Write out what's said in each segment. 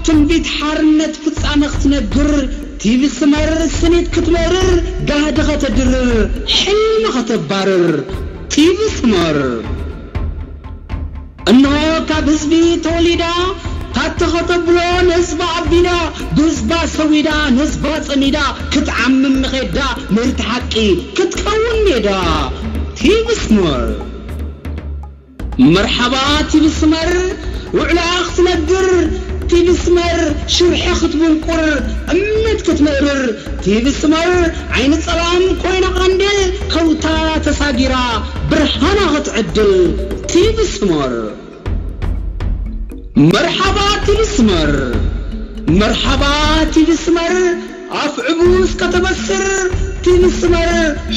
ትንቢት ሓርነት ፍጻመ ክትነግር፣ ቲቪ ስመር ስኒት ክትመርር፣ ጋህዲ ከተድርር፣ ሕልሚ ከተባርር፣ ቲቪ ስመር። እንሆ ካብ ህዝቢ ተወሊዳ፣ ታተ ከተብሎ ንህዝባ ኣቢዳ፣ ብህዝባ ሰዊዳ፣ ንህዝባ ጸሚዳ፣ ክትዓምም ንኸዳ፣ ምህርቲ ሓቂ ክትከውን ሜዳ። ቲቪ ስመር። መርሓባ ቲቪ ስመር፣ ውዕላ ክትነግር፣ ቲቪ ስመር፣ ሽርሒ ክትብንቁር፣ እምነት ክትምእርር፣ ቲቪ ስመር፣ ዓይኒ ጸላም ኮይና ቐንዴል፣ ከውታ ተሳጊራ፣ ብርሃና ክትዕድል፣ ቲቪ ስመር። መርሓባ ቲቪ ስመር፣ መርሓባ ቲቪ ስመር፣ ኣፍ ዕቡስ ከተበስር፣ ቲቪ ስመር፣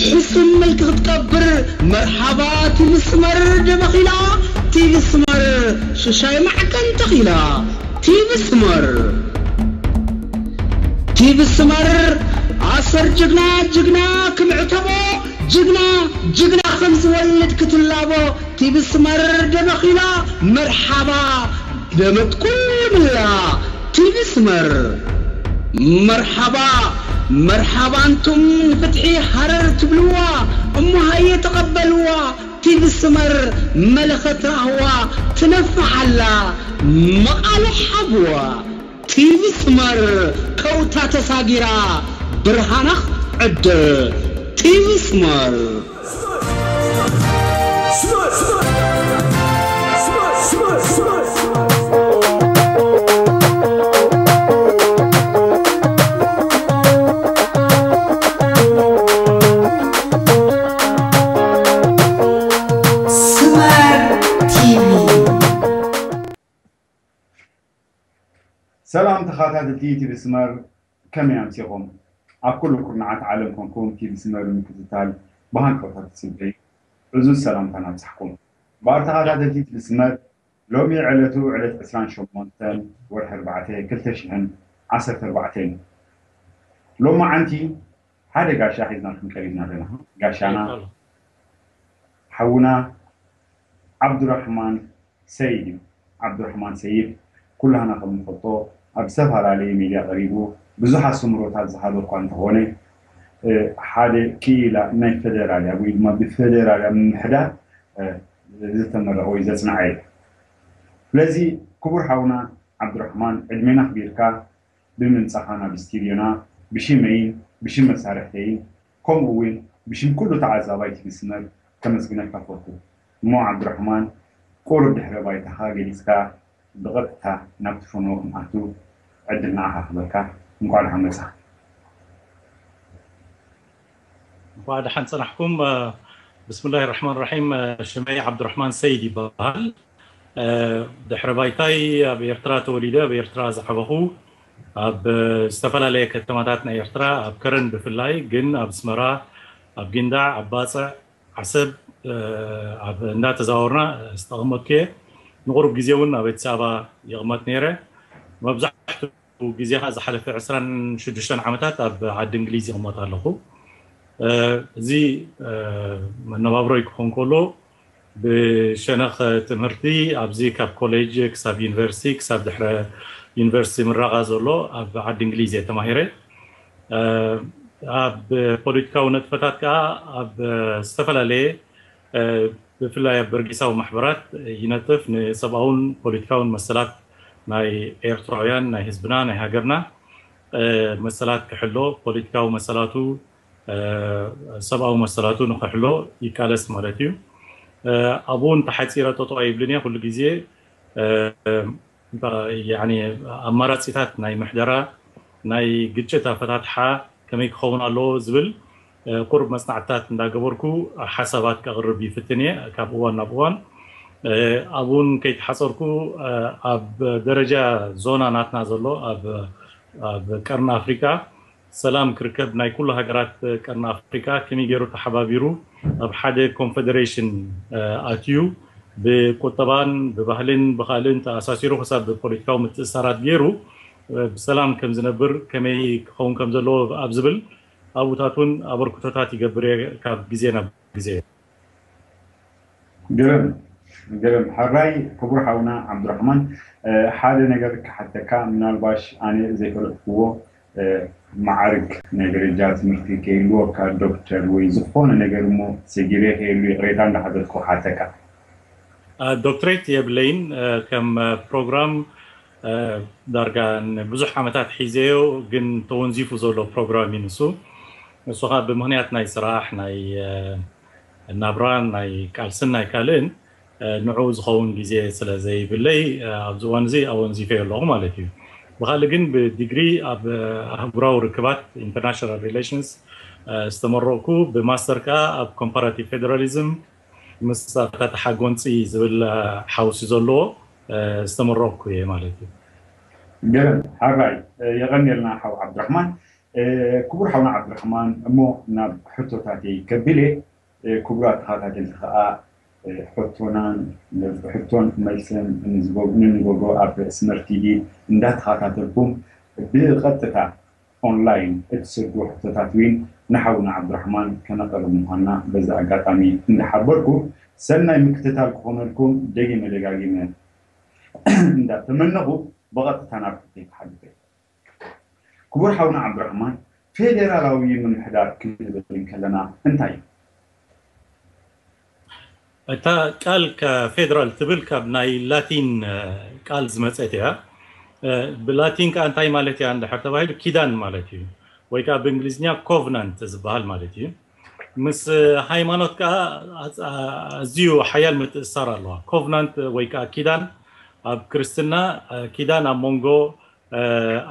ሕሱም መልክ ክትቀብር፣ መርሓባ ቲቪ ስመር፣ ደበኺላ፣ ቲቪ ስመር፣ ሽሻይ ማዕከን ተኺላ፣ ቲቪ ስመር። ቲቪ ስመር፣ ኣሰር ጅግና፣ ጅግና ክምዕተቦ፣ ጅግና፣ ጅግና ከም ዝወልድ ክትላቦ፣ ቲቪ ስመር ደበኺላ፣ መርሓባ ደመት ኩሉ ምላ፣ ቲቪ ስመር። መርሓባ፣ መርሓባ ኣንቱም ንፍትሒ ሃረር ትብልዋ፣ እሞ ሃየ ተቐበልዋ፣ ቲቪ ስመር መለኸት ራህዋ ትነፍሓላ፣ መቓሎ ሓብዋ። ቲቪ ስመር ከውታ ተሳጊራ፣ ብርሃና ዕድል። ቲቪ ስመር። ስመር ቲቪ። ሰላም ተኸታተልቲ ቲቪ ስመር፣ ከመይ ኣምሲኹም? ኣብ ኩሉ ኩርናዓት ዓለም ኮንኩም ቲቪ ስመር ንምክትታል ብሃንቀውታ ትጽበዩ። ዕዙዝ ሰላምታና ኣብጻሕኩም። እምበኣር ተኸታተልቲ ቲቪ ስመር፣ ሎሚ ዕለቱ ዕለት ዕስራን ሸሞንተን ወርሒ ኣርባዕተ ክልተ ሽሕን ዓሰርተ ኣርባዕተን እዩ። ሎማዓንቲ ሓደ ጋሻ ሒዝናልኩም ቀሪብና ኣለና። ጋሻና ሓውና ዓብዱራሕማን ሰይድ እዩ። ዓብዱራሕማን ሰይድ ኩላህና ከም ንፈልጦ ኣብ ዝተፈላለዩ ሚድያ ቀሪቡ ብዙሕ ኣስተምህሮታት ዝሃበ እኳ እንተኾነ፣ እ፣ ሓደ ክኢላ ናይ ፌደራልያ ወይ ድማ ብፌደራልያ ምምሕዳር፣ እ፣ ዝተመረቐ ወይ ዘጽንዐ እዩ። ስለዚ ክቡር ሓውና ዓብዱራሕማን ዕድሜና ኣኽቢርካ ብምምጻኻ ናብ ስቱድዮና ብሽመይን ብሽም መሳርሕተይን ከምኡ እውን ብሽም ኩሉ ተዓዛባይ ቲቪ ስመር ከመስግነካ ፈቱ። እሞ ዓብዱራሕማን ቁሩብ ድሕረ ባይታኻ ገሊጽካ ብቐጥታ ናብቲ ፈነወ ክንኣቱ ዕድል ንዓኻ ክህበካ። እንኳዕ ደሓን መጻኻ። እንኳዕ ደሓን ጸናሕኩም። ብስምላሂ ራሕማን ራሒም። ሽመይ ዓብዱራሕማን ሰይድ ይበሃል። ድሕረ ባይታይ ኣብ ኤርትራ ተወሊደ ኣብ ኤርትራ ዝዓበኹ ኣብ ዝተፈላለየ ከተማታት ናይ ኤርትራ ኣብ ከረን ብፍላይ ግን ኣብ ኣስመራ ኣብ ጊንዳዕ ኣብ ባጽዕ ዓሰብ ኣብ እንዳተዛወርና ዝተቐመጥኩ እየ። ንቑሩብ ግዜ እውን ኣብ ኣዲስ ኣበባ ይቕመጥ ነይረ። መብዛሕትኡ ግዜ ከዓ ዝሓለፈ ዕስራን ሽዱሽተን ዓመታት ኣብ ዓዲ እንግሊዝ ይቕመጥ ኣለኹ። እዚ መነባብሮይ ክኾን ከሎ ብሸነኽ ትምህርቲ ኣብዚ ካብ ኮሌጅ ክሳብ ዩኒቨርሲቲ ክሳብ ድሕረ ዩኒቨርሲቲ ምረቓ ዘሎ ኣብ ዓዲ እንግሊዝ እየ ተማሂረ። ኣብ ፖለቲካዊ ነጥፈታት ከዓ ኣብ ዝተፈላለየ ብፍላይ ኣብ በርጌሳዊ ማሕበራት ይነጥፍ። ንሰብኣውን ፖለቲካውን መሰላት ናይ ኤርትራውያን ናይ ህዝብና ናይ ሃገርና መሰላት ክሕሎ ፖለቲካዊ መሰላቱ ሰብኣዊ መሰላቱ ንክሕሎ ይቃለስ ማለት እዩ። ኣብኡ እንተሓፂረ ጠጠው ኣይብልን እየ። ኩሉ ግዜ ኣማራፂታት ናይ ምሕደራ ናይ ግጭት ኣፈታትሓ ከመይ ክኸውን ኣለዎ ዝብል ቁሩብ መፅናዕትታት እንዳገበርኩ ሓሳባት ከቕርብ ይፍትን እየ ካብ እዋን ናብ እዋን። ኣብኡ እውን ከይተሓፀርኩ ኣብ ደረጃ ዞና ናትና ዘሎ ኣብ ቀርኒ ኣፍሪካ ሰላም ክርከብ ናይ ኩሉ ሃገራት ቀርኒ ኣፍሪካ ከመይ ገይሩ ተሓባቢሩ ኣብ ሓደ ኮንፈደሬሽን ኣትዩ ብቁጠባን ብባህልን ብካልእን ተኣሳሲሩ ክሳብ ፖለቲካዊ ምትእሳራት ገይሩ ብሰላም ከም ዝነብር ከመይ ክኸውን ከም ዘለዎ ኣብ ዝብል ኣብኡታት እውን ኣበርክቶታት ይገብር እየ ካብ ግዜ ናብ ግዜ። ግርም። ገለም ሕራይ ክቡር ሓውና ዓብዱራሕማን፣ ሓደ ነገር ክሓተካ፣ ምናልባሽ ኣነ ዘይፈለጥክዎ ማዕርግ ናይ ደረጃ ትምህርቲ ከይህልወካ፣ ዶክተር ወይ ዝኾነ ነገር እሞ ሰጊረ ከይህሉ ይቕሬታ እንዳሓተትኩ ሓተካ። ዶክትሬት የብለይን። ከም ፕሮግራም ዳርጋ ንብዙሕ ዓመታት ሒዘዮ፣ ግን ተወንዚፉ ዘሎ ፕሮግራም እዩ ንሱ። ንሱ ከዓ ብምኽንያት ናይ ስራሕ፣ ናይ ናብራን ናይ ቃልስን ናይ ካልእን ንዕኡ ዝኸውን ግዜ ስለ ዘይብለይ ኣብዚ እዋን እዚ ኣወንዚፈዮ ኣለኹ ማለት እዩ። ብኻልእ ግን ብዲግሪ ኣብ ኣህጉራዊ ርክባት፣ ኢንተርናሽናል ሪሌሽንስ፣ ዝተመረቕኩ፣ ብማስተር ከዓ ኣብ ኮምፓራቲቭ ፌደራሊዝም ምስ ኣፈታትሓ ጎንፂ ዝብል ሓውሲ ዘለዎ ዝተመረቕኩ እየ ማለት እዩ። ገለም ሕራይ የቐንየልና ሓው ዓብዱራሕማን። ክቡር ሓውና ዓብዱራሕማን፣ እሞ ናብ ሕቶታተይ ከቢለ፣ ክቡራት ተኸታተልቲ ከዓ ሕቶናን ሕቶን መልስን ንዝገብሩ ንንገብሮ ኣብ ስመር ቲቪ እንዳተኸታተልኩም ብቐጥታ ኦንላይን እትሰዱ ሕቶታት እውን ንሓውና ዓብዱራሕማን ከነቐርብ ምዃንና በዚ ኣጋጣሚ እንዳሓበርኩ፣ ሰናይ ምክትታል ክኾነልኩም ደጊመ ደጋጊመ እንዳተመነኹ፣ ብቐጥታ ናብ ሕቶይ ክሓልፍ እየ። ክቡር ሓውና ዓብዱራሕማን፣ ፌዴራላዊ ምምሕዳር ክንብል እንከለና እንታይ እዩ? እታ ቃል ከፌደራል ትብል ካብ ናይ ላቲን ቃል ዝመፀት እያ። ብላቲን ከዓ እንታይ ማለት እያ እንድሕር ተባሂሉ፣ ኪዳን ማለት እዩ፣ ወይ ከዓ ብእንግሊዝኛ ኮቭናንት ዝበሃል ማለት እዩ። ምስ ሃይማኖት ከዓ ኣዝዩ ሓያል ምትእሳር ኣለዋ። ኮቭናንት ወይ ከዓ ኪዳን ኣብ ክርስትና፣ ኪዳን ኣብ መንጎ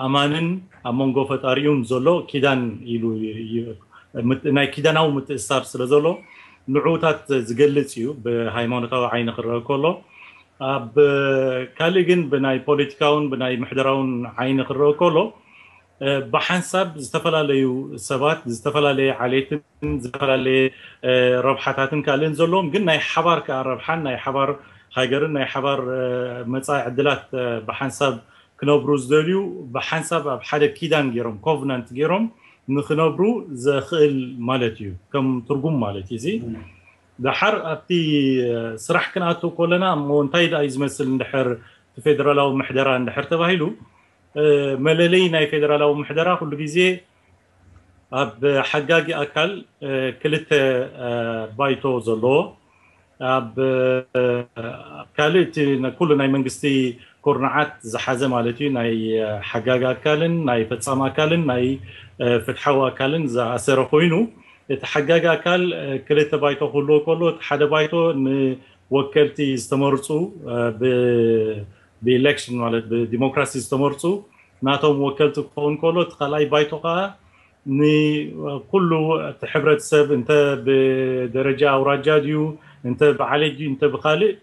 ኣማንን ኣብ መንጎ ፈጣሪኡን ዘሎ ኪዳን ኢሉ፣ ናይ ኪዳናዊ ምትእሳር ስለ ዘሎ፣ ንዕኡታት ዝገልጽ እዩ። ብሃይማኖታዊ ዓይኒ ክረአ ከሎ፣ ኣብ ካልእ ግን ብናይ ፖለቲካውን ብናይ ምሕደራውን ዓይኒ ክረአ ከሎ፣ ብሓንሳብ ዝተፈላለዩ ሰባት፣ ዝተፈላለየ ዓሌትን ዝተፈላለየ ረብሓታትን ካልእን ዘለዎም፣ ግን ናይ ሓባር ከዓ ረብሓን ናይ ሓባር ሃገርን ናይ ሓባር መፃኢ ዕድላት ብሓንሳብ ክነብሩ ዝደልዩ፣ ብሓንሳብ ኣብ ሓደ ኪዳን ገይሮም፣ ኮቭናንት ገይሮም ንክነብሩ ዘኽእል ማለት እዩ፣ ከም ትርጉም ማለት እዩ። እዚ ደሓር ኣብቲ ስራሕ ክንኣትው ከለና፣ እሞ እንታይ ደኣ እዩ ዝመስል እንድሕር እቲ ፌደራላዊ ምሕደራ እንድሕር ተባሂሉ፣ መለለይ ናይ ፌደራላዊ ምሕደራ ኩሉ ግዜ ኣብ ሓጋጊ ኣካል ክልተ ባይቶ ዘለዎ፣ ኣብ ካልእ እቲ ኩሉ ናይ መንግስቲ ኩርናዓት ዝሓዘ ማለት እዩ። ናይ ሓጋጊ ኣካልን ናይ ፈጻሚ ኣካልን ናይ ፍትሓዊ ኣካልን ዝኣሰረ ኮይኑ፣ እቲ ሓጋጊ ኣካል ክልተ ባይቶ ክህልዎ ከሎ፣ እቲ ሓደ ባይቶ ንወከልቲ ዝተመርፁ፣ ብኤሌክሽን ማለት ብዲሞክራሲ ዝተመርፁ ናቶም ወከልቲ ክኸውን ከሎ፣ እቲ ካልኣይ ባይቶ ከዓ ንኩሉ እቲ ሕብረተሰብ፣ እንተ ብደረጃ ኣውራጃ ድዩ፣ እንተ ብዓሌት ድዩ፣ እንተ ብካልእ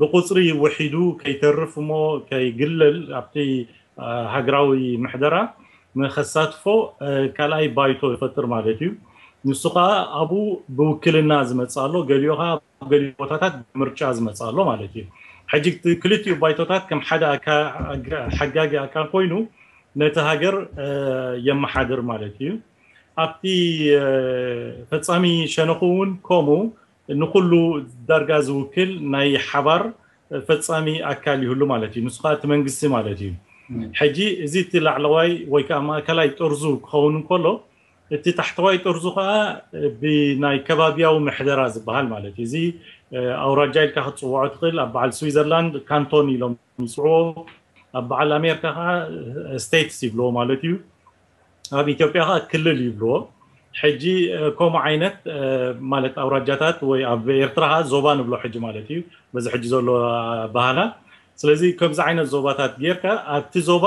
ብቁፅሪ ውሒዱ ከይተርፍ እሞ ከይግለል፣ ኣብቲ ሃገራዊ ምሕደራ ንከሳትፎ ካልኣይ ባይቶ ይፈጥር ማለት እዩ። ንሱ ከዓ ኣብኡ ብውክልና ዝመፅእ ኣሎ፣ ገሊኡ ከዓ ኣብ ገሊኡ ቦታታት ብምርጫ ዝመፅእ ኣሎ ማለት እዩ። ሕጂ እቲ ክልቲኡ ባይቶታት ከም ሓደ ሓጋጊ ኣካል ኮይኑ ነቲ ሃገር የመሓድር ማለት እዩ። ኣብቲ ፈፃሚ ሸነኹ እውን ከምኡ ንኩሉ ዳርጋ ዝውክል ናይ ሓባር ፈፃሚ ኣካል ይህሉ ማለት እዩ። ንሱ ከዓ እቲ መንግስቲ ማለት እዩ። ሕጂ እዚ እቲ ላዕለዋይ ወይ ከዓ ማእከላይ ጥርዙ ክኸውን እንከሎ፣ እቲ ታሕተዋይ ጥርዙ ከዓ ብናይ ከባቢያዊ ምሕደራ ዝበሃል ማለት እዩ። እዚ ኣውራጃ ኢልካ ክትፅውዖ ትኽእል። ኣብ በዓል ስዊዘርላንድ ካንቶን ኢሎም ይፅውዕዎ፣ ኣብ በዓል ኣሜሪካ ከዓ ስቴትስ ይብልዎ ማለት እዩ። ኣብ ኢትዮጵያ ከዓ ክልል ይብልዎ። ሕጂ ከምኡ ዓይነት ማለት ኣውራጃታት ወይ ኣብ ኤርትራ ከዓ ዞባ ንብሎ ሕጂ ማለት እዩ፣ በዚ ሕጂ ዘሎ ባህላ። ስለዚ ከምዚ ዓይነት ዞባታት ጌርካ ኣብቲ ዞባ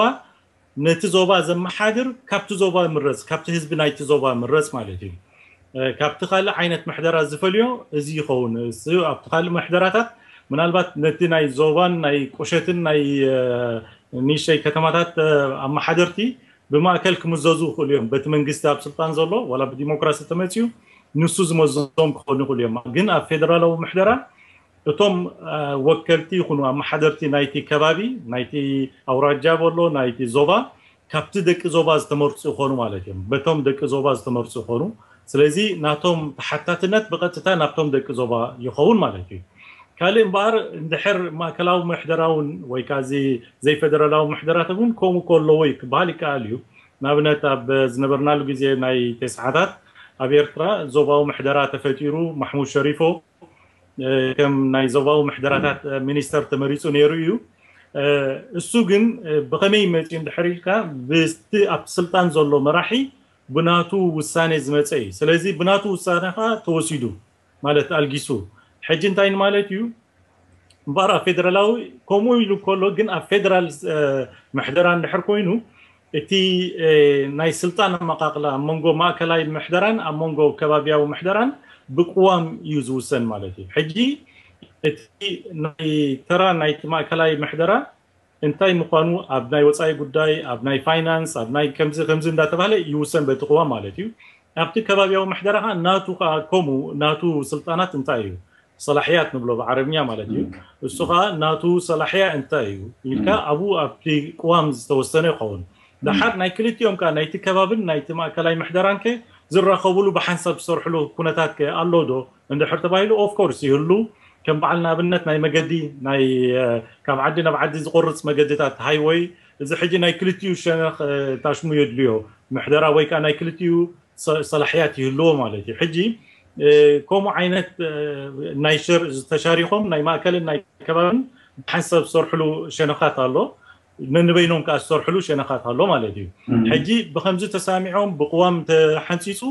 ነቲ ዞባ ዘመሓድር ካብቲ ዞባ ምረፅ፣ ካብቲ ህዝቢ ናይቲ ዞባ ምረፅ ማለት እዩ። ካብቲ ካልእ ዓይነት ምሕደራ ዝፈልዮ እዚ ይኸውን። ኣብቲ ካልእ ምሕደራታት ምናልባት ነቲ ናይ ዞባን ናይ ቁሸትን ናይ ንእሽተይ ከተማታት ኣመሓደርቲ ብማእከል ክምዘዙ ይኽእሉ እዮም። በቲ መንግስቲ ኣብ ስልጣን ዘሎ ዋላ ብዲሞክራሲ ተመፅዩ ንሱ ዝመዞም ክኾኑ ይኽእሉ እዮም። ግን ኣብ ፌደራላዊ ምሕደራ እቶም ወከልቲ ይኹኑ ኣመሓደርቲ ናይቲ ከባቢ፣ ናይቲ ኣውራጃ በሎ፣ ናይቲ ዞባ፣ ካብቲ ደቂ ዞባ ዝተመርፁ ይኾኑ ማለት እዮም። በቶም ደቂ ዞባ ዝተመርፁ ይኾኑ። ስለዚ ናቶም ተሓታትነት ብቐጥታ ናብቶም ደቂ ዞባ ይኸውን ማለት እዩ። ካልእ እምበኣር እንድሕር ማእከላዊ ምሕደራ እውን ወይ ከዓ እዚ ዘይፌደራላዊ ምሕደራት እውን ከምኡ ከለዎ እዩ ክበሃል ይከኣል እዩ። ንኣብነት ኣብ ዝነበርናሉ ግዜ ናይ ተስዓታት ኣብ ኤርትራ ዞባዊ ምሕደራ ተፈጢሩ፣ ማሕሙድ ሸሪፎ ከም ናይ ዞባዊ ምሕደራታት ሚኒስተር ተመሪፁ ነይሩ እዩ። እሱ ግን ብኸመይ መፂኡ እንድሕር ኢልካ ብቲ ኣብ ስልጣን ዘሎ መራሒ ብናቱ ውሳኔ ዝመፀ እዩ። ስለዚ ብናቱ ውሳነ ከዓ ተወሲዱ ማለት ኣልጊሱ። ሕጂ እንታይ ማለት እዩ? እምበኣር ኣብ ፌደራላዊ ከምኡ ኢሉ ከሎ ግን ኣብ ፌደራል ምሕደራ እንድሕር ኮይኑ እቲ ናይ ስልጣን ኣመቃቅላ ኣብ መንጎ ማእከላይ ምሕደራን ኣብ መንጎ ከባቢያዊ ምሕደራን ብቅዋም እዩ ዝውሰን ማለት እዩ። ሕጂ እቲ ናይ ተራ ናይቲ ማእከላይ ምሕደራ እንታይ ምዃኑ ኣብ ናይ ወፃኢ ጉዳይ፣ ኣብ ናይ ፋይናንስ፣ ኣብ ናይ ከምዚ ከምዚ እንዳተባህለ ይውሰን በቲ ቅዋም ማለት እዩ። ኣብቲ ከባቢያዊ ምሕደራ ከዓ ናቱ ከዓ ከምኡ ናቱ ስልጣናት እንታይ እዩ? ሰላሕያት ንብሎ ብዓረብኛ ማለት እዩ። እሱ ከዓ ናቱ ሰላሕያ እንታይ እዩ ኢልካ ኣብኡ ኣብቲ ቅዋም ዝተወሰነ ይኸውን። ደሓር ናይ ክልቲኦም ከዓ ናይቲ ከባብን ናይቲ ማእከላይ ምሕደራን ከ ዝራኸቡሉ ብሓንሳብ ዝሰርሕሉ ኩነታት ከ ኣሎ ዶ እንድሕር ተባሂሉ ኦፍኮርስ ይህሉ። ከም በዓል ንኣብነት ናይ መገዲ ናይ ካብ ዓዲ ናብ ዓዲ ዝቆርፅ መገድታት ሃይወይ እዚ ሕጂ ናይ ክልቲኡ ሸነኽ ታሽሙ የድልዮ ምሕደራ ወይ ከዓ ናይ ክልቲኡ ሰላሕያት ይህልዎ ማለት እዩ። ሕጂ ከምኡ ዓይነት ናይ ተሻሪኾም ናይ ማእከልን ናይ ከባብን ብሓንሳብ ዝሰርሕሉ ሸነኻት ኣሎ፣ ነንበይኖም ከዓ ዝሰርሕሉ ሸነኻት ኣሎ ማለት እዩ። ሕጂ ብከምዚ ተሳሚዖም ብቅዋም ተሓንፂፁ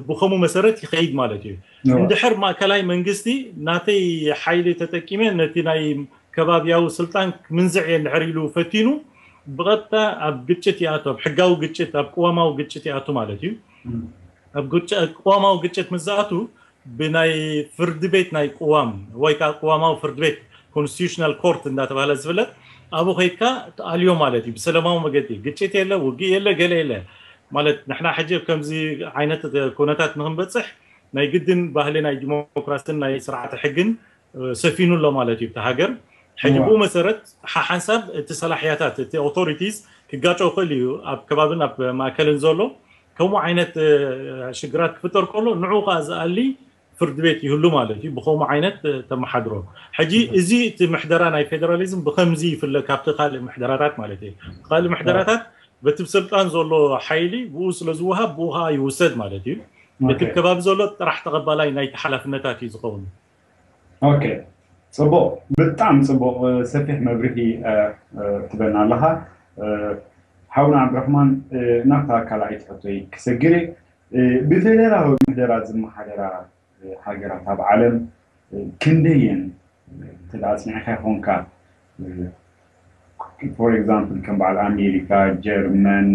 ብከምኡ መሰረት ይኸይድ ማለት እዩ። እንድሕር ማእከላይ መንግስቲ ናተይ ሓይሊ ተጠቂመ ነቲ ናይ ከባቢያዊ ስልጣን ክምንዝዕ እየ እንድሕር ኢሉ ፈቲኑ ብቐጥታ ኣብ ግጭት ይኣቱ፣ ኣብ ሕጋዊ ግጭት፣ ኣብ ቅዋማዊ ግጭት ይኣቱ ማለት እዩ። ኣብ ቅዋማዊ ግጭት ምስ ዝኣቱ ብናይ ፍርዲ ቤት ናይ ቅዋም ወይ ከዓ ቅዋማዊ ፍርዲ ቤት ኮንስቲቱሽናል ኮርት እንዳተባሃለ ዝፍለጥ ኣብኡ ከይድካ ትኣልዮ ማለት እዩ። ብሰላማዊ መገዲ ግጭት የለ፣ ውግእ የለ፣ ገለ የለ ማለት ንሕና ሕጂ ከምዚ ዓይነት ኩነታት ንክንበፅሕ ናይ ግድን ባህሊ ናይ ዲሞክራሲን ናይ ስርዓተ ሕግን ሰፊኑ ኣሎ ማለት እዩ እቲ ሃገር። ሕጂ ብኡ መሰረት ሓሓንሳብ እቲ ሰላሕያታት እቲ ኦቶሪቲስ ክጋጨው ክእል እዩ ኣብ ከባብን ኣብ ማእከልን ዘሎ ከምኡ ዓይነት ሽግራት ክፍጠር ከሎ ንዑ ከዓ ዝኣሊ ፍርድ ቤት ይህሉ ማለት እዩ። ብከምኡ ዓይነት ተመሓድሮ ሕጂ እዚ እቲ ምሕደራ ናይ ፌደራሊዝም ብከምዚ ይፍለ ካብቲ ካልእ ምሕደራታት ማለት እዩ። ካልእ ምሕደራታት በቲ ብስልጣን ዘሎ ሓይሊ ብኡ ስለ ዝወሃብ ብኡ ከዓ ይውሰድ ማለት እዩ። እቲ ከባቢ ዘሎ ጥራሕ ተቐባላይ ናይቲ ሓላፍነታት እዩ ዝኸውን። ኦኬ፣ ፅቡቅ፣ ብጣዕሚ ፅቡቅ ሰፊሕ መብርሂ ትበና ኣለካ ሓውና ዓብድራሕማን። ናብታ ካልኣይቲ ሕቶይ ክሰግር ብፌደራላዊ ምሕደራ ዝመሓደራ ሃገራት ኣብ ዓለም ክንደየን እንተ ኣፅኒዕካ ይኮንካ for example ከም በዓል ኣሜሪካ፣ ጀርመን፣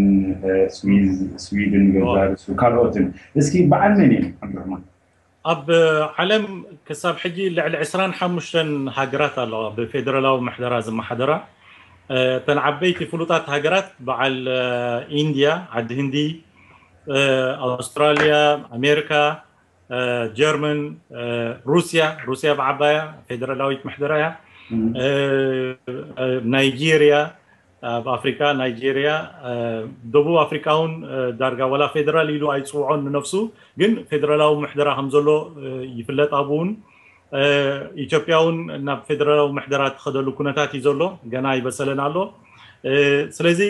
ስዊዝ፣ ስዊድን ገዛ ርሱ ካልኦትን እስኪ በዓል መን እየን ዓብድራሕማን? ኣብ ዓለም ክሳብ ሕጂ ልዕሊ ዕስራን ሓሙሽተን ሃገራት ኣለዋ ብፌደራላዊ ምሕደራ ዝመሓደራ። እተን ዓበይቲ ፍሉጣት ሃገራት በዓል ኢንድያ፣ ዓዲ ህንዲ፣ ኣውስትራልያ፣ ኣሜሪካ፣ ጀርመን፣ ሩስያ፣ ሩስያ ብዓባያ ፌደራላዊት ምሕደራ እያ። ናይጄርያ ኣብ ኣፍሪካ፣ ናይጄርያ፣ ደቡብ ኣፍሪካ እውን ዳርጋ ዋላ ፌደራል ኢሉ ኣይፅውዖን ንነፍሱ፣ ግን ፌደራላዊ ምሕደራ ከም ዘሎ ይፍለጥ። ኣብኡ እውን ኢትዮጵያ እውን ናብ ፌደራላዊ ምሕደራ ትኸደሉ ኩነታት እዩ ዘሎ፣ ገና ኣይበሰለን ኣሎ። ስለዚ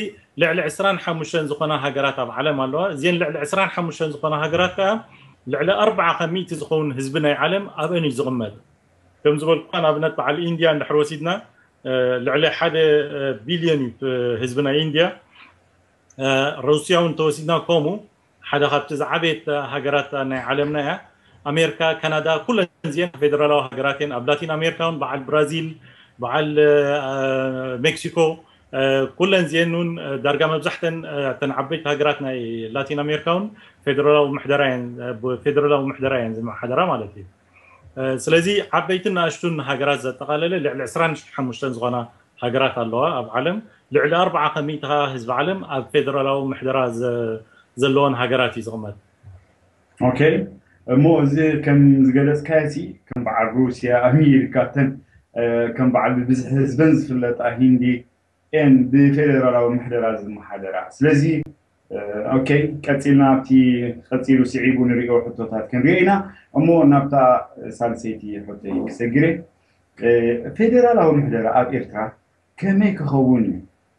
ልዕሊ ዕስራን ሓሙሽተን ዝኾና ሃገራት ኣብ ዓለም ኣለዋ። እዚን ልዕሊ ዕስራን ሓሙሽተን ዝኾና ሃገራት ከዓ ልዕሊ ኣርባዓ ካብ ሚእቲ ዝኸውን ህዝቢ ናይ ዓለም ኣብአን እዩ ዝቕመጥ። ከም ዝበልኩካ ንኣብነት በዓል ኢንድያ እንድሕር ወሲድና ልዕሊ ሓደ ቢልዮን እዩ ህዝቢ ናይ ኢንድያ። ሩስያ እውን ተወሲድና ከምኡ ሓደ ካብቲ ዝዓበየት ሃገራት ናይ ዓለምና እያ። ኣሜሪካ፣ ካናዳ ኩለን እዚአን ፌደራላዊ ሃገራት እየን። ኣብ ላቲን ኣሜሪካ እውን በዓል ብራዚል፣ በዓል ሜክሲኮ ኩለን እዚአን እውን ዳርጋ መብዛሕተን እተን ዓበይቲ ሃገራት ናይ ላቲን ኣሜሪካ እውን ፌደራላዊ ምሕደራ እየን፣ ብፌደራላዊ ምሕደራ እየን ዝመሓደራ ማለት እዩ። ስለዚ ዓበይትን ንኣሽቱን ሃገራት ዘጠቓለለ ልዕሊ ዕስራን ሓሙሽተን ዝኾና ሃገራት ኣለዋ ኣብ ዓለም። ልዕሊ ኣርባዓ ካብ ሚእቲ ህዝቢ ዓለም ኣብ ፌደራላዊ ምሕደራ ዘለወን ሃገራት እዩ ዝቕመጥ። ኦኬ፣ እሞ እዚ ከም ዝገለፅካዮ ሲ ከም በዓል ሩስያ፣ ኣሜሪካ፣ እተን ከም በዓል ብብዝሒ ህዝበን ዝፍለጣ ሂንዲ ኤን ብፌደራላዊ ምሕደራ ዝመሓደራ። ስለዚ ኦኬ፣ ቀፂልና ኣብቲ ቀፂሉ ስዒቡ ንሪኦ ሕቶታት ክንሪኦ ኢና። እሞ ናብታ ሳልሰይቲ ሕቶይ ክሰግር እየ። ፌደራላዊ ምሕደራ ኣብ ኤርትራ ከመይ ክኸውን እዩ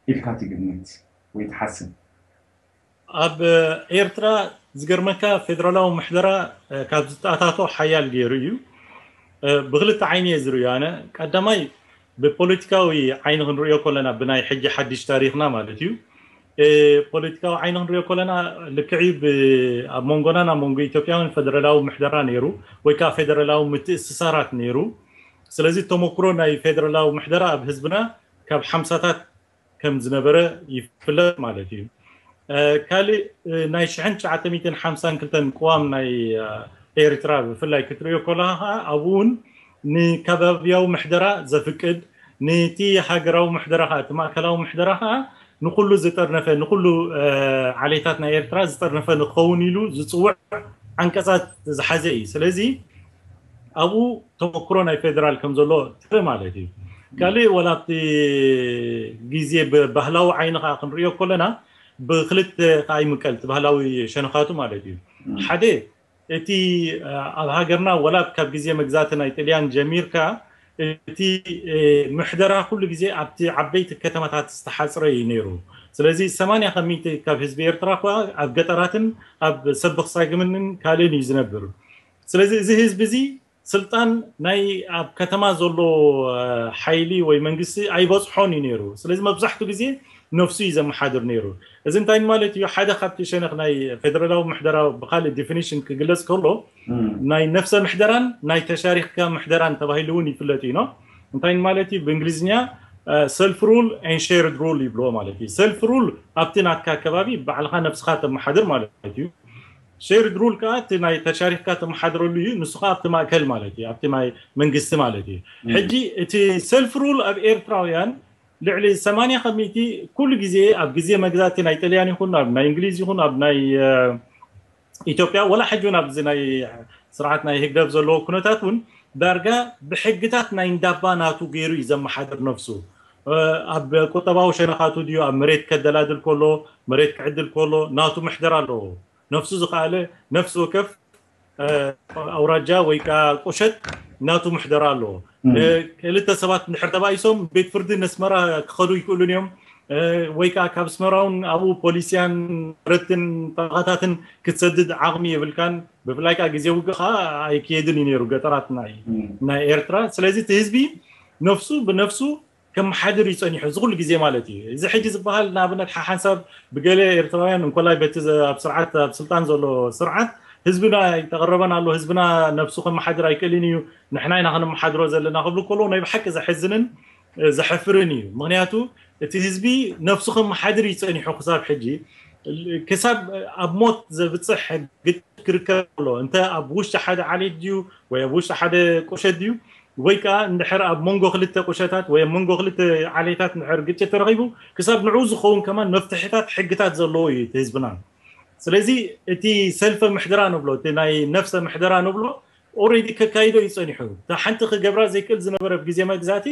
ኢልካ ትግምት ወይ ትሓስብ? ኣብ ኤርትራ ዝገርመካ ፌደራላዊ ምሕደራ ካብ ዝተኣታቶ ሓያል ገይሩ እዩ። ብክልተ ዓይኒ እየ ዝርእዮ ኣነ። ቀዳማይ ብፖለቲካዊ ዓይኒ ክንርእዮ ከለና ብናይ ሕጂ ሓድሽ ታሪኽና ማለት እዩ። ፖለቲካዊ ዓይኒ ክንርእዮ ከለና ልክዕ ኣብ መንጎና ናብ መንጎ ኢትዮጵያውን ፌደራላዊ ምሕደራ ነይሩ ወይ ከዓ ፌደራላዊ ምትእስሳራት ነይሩ። ስለዚ ተመክሮ ናይ ፌደራላዊ ምሕደራ ኣብ ህዝብና ካብ ሓምሳታት ከም ዝነበረ ይፍለጥ ማለት እዩ። ካልእ ናይ ሽሕን ትሽዓተ ሚእትን ሓምሳን ክልተን ቅዋም ናይ ኤርትራ ብፍላይ ክትርእዮ ከለካ ከዓ ኣብኡ እውን ንከባብያዊ ምሕደራ ዘፍቅድ፣ ነቲ ሃገራዊ ምሕደራ ከዓ እቲ ማእከላዊ ምሕደራ ከዓ ንኩሉ ዝጠርነፈ ንኩሉ ዓሌታት ናይ ኤርትራ ዝጠርነፈ ንክኸውን ኢሉ ዝፅውዕ ዓንቀፃት ዝሓዘ እዩ። ስለዚ ኣብኡ ተመክሮ ናይ ፌደራል ከም ዘሎ ትርኢ ማለት እዩ። ካልእ ወላ ኣብቲ ግዜ ብባህላዊ ዓይኒ ከዓ ክንርእዮ ከለና ብክልተ ከዓ ይምቀል እቲ ባህላዊ ሸነኻቱ ማለት እዩ። ሓደ እቲ ኣብ ሃገርና ወላ ካብ ግዜ መግዛእቲ ናይ ጥልያን ጀሚርካ እቲ ምሕደራ ኩሉ ግዜ ኣብቲ ዓበይቲ ከተማታት ዝተሓፅረ እዩ ነይሩ። ስለዚ ሰማንያ ከሚቲ ካብ ህዝቢ ኤርትራ እኳ ኣብ ገጠራትን ኣብ ሰብኽ ሳግምንን ካልእን እዩ ዝነብር። ስለዚ እዚ ህዝቢ እዚ ስልጣን ናይ ኣብ ከተማ ዘሎ ሓይሊ ወይ መንግስቲ ኣይበፅሖን እዩ ነይሩ። ስለዚ መብዛሕቱ ግዜ ነፍሱ እዩ ዘመሓድር ነይሩ። እዚ እንታይ ማለት እዩ? ሓደ ካብቲ ሸነኽ ናይ ፌደራላዊ ምሕደራ ብካልእ ዲፊኒሽን ክግለፅ ከሎ ናይ ነፍሰ ምሕደራን ናይ ተሻሪክካ ምሕደራን ተባሂሉ እውን ይፍለጥ እዩ። እንታይ ማለት እዩ? ብእንግሊዝኛ ሰልፍ ሩል ኤን ሼርድ ሩል ይብልዎ ማለት እዩ። ሰልፍ ሩል ኣብቲ ናትካ ከባቢ ባዕልካ ነብስካ ተመሓድር ማለት እዩ። ሼርድ ሩል ከዓ እቲ ናይ ተሻሪክካ ተመሓድረሉ እዩ። ንሱ ከዓ ኣብቲ ማእከል ማለት እዩ፣ ኣብቲ ናይ መንግስቲ ማለት እዩ። ሕጂ እቲ ሰልፍ ሩል ኣብ ኤርትራውያን ልዕሊ ሰማንያ ከሚቲ ኩሉ ግዜ ኣብ ግዜ መግዛእቲ ናይ ጥልያን ይኹን ኣብ ናይ እንግሊዝ ይኹን ኣብ ናይ ኢትዮጵያ ወላ ሕጂ እውን ኣብዚ ናይ ስርዓት ናይ ህግደፍ ዘለዎ ኩነታት እውን ዳርጋ ብሕግታት ናይ እንዳባ ናቱ ገይሩ እዩ ዘመሓድር ነፍሱ። ኣብ ቁጠባዊ ሸነኻቱ ድዩ ኣብ መሬት ከደላድል ከሎ መሬት ክዕድል ከሎ ናቱ ምሕደራ ኣለዎ። ነፍሱ ዝኸኣለ ነፍሲ ወከፍ ኣውራጃ ወይ ከዓ ቁሸት ናቱ ምሕደራ ኣለዎ። ክልተ ሰባት እንድሕር ተባኢሶም ቤት ፍርዲ ነስመራ ክኸዱ ይክእሉን እዮም። ወይ ከዓ ካብ ኣስመራውን ኣብኡ ፖሊስያን ረትን ጠበቃታትን ክትሰድድ ዓቕሚ የብልካን። ብፍላይ ከዓ ግዜ ውግእ ከዓ ኣይክየድን እዩ ነይሩ ገጠራት ናይ ኤርትራ። ስለዚ እቲ ህዝቢ ነፍሱ ብነፍሱ ከመሓድር እዩ ፀኒሑ እዚ ኩሉ ግዜ ማለት እዩ። እዚ ሕጂ ዝበሃል ንኣብነት ሓሓንሳብ ብገለ ኤርትራውያን እንኮላይ በቲ ኣብ ስርዓት ኣብ ስልጣን ዘሎ ስርዓት ህዝብና ይተቐረበን ኣሎ፣ ህዝብና ነፍሱ ከመሓድር ኣይክእልን እዩ፣ ንሕና ኢና ከነመሓድሮ ዘለና ክብሉ ከለዉ ናይ ብሓቂ ዘሕዝንን ዘሕፍርን እዩ። ምክንያቱ እቲ ህዝቢ ነፍሱ ከመሓድር እዩ ፀኒሑ ክሳብ ሕጂ ክሳብ ኣብ ሞት ዘብፅሕ ግጭት ክርከብ ከሎ እንተ ኣብ ውሽጢ ሓደ ዓሌት ድዩ ወይ ኣብ ውሽጢ ሓደ ቁሸት ድዩ ወይ ከዓ እንድሕር ኣብ መንጎ ክልተ ቁሸታት ወይ ኣብ መንጎ ክልተ ዓሌታት እንድሕር ግጭት ተረኺቡ ክሳብ ንዕኡ ዝኸውን ከማን መፍትሕታት ሕግታት ዘለዎ እዩ እቲ ህዝብና። ስለዚ እቲ ሰልፈ ምሕደራ ንብሎ እቲ ናይ ነፍሰ ምሕደራ ንብሎ ኦሬዲ ከካይዶ እዩ ፀኒሑ። እታ ሓንቲ ክገብራ ዘይክእል ዝነበረ ኣብ ግዜ መግዛእቲ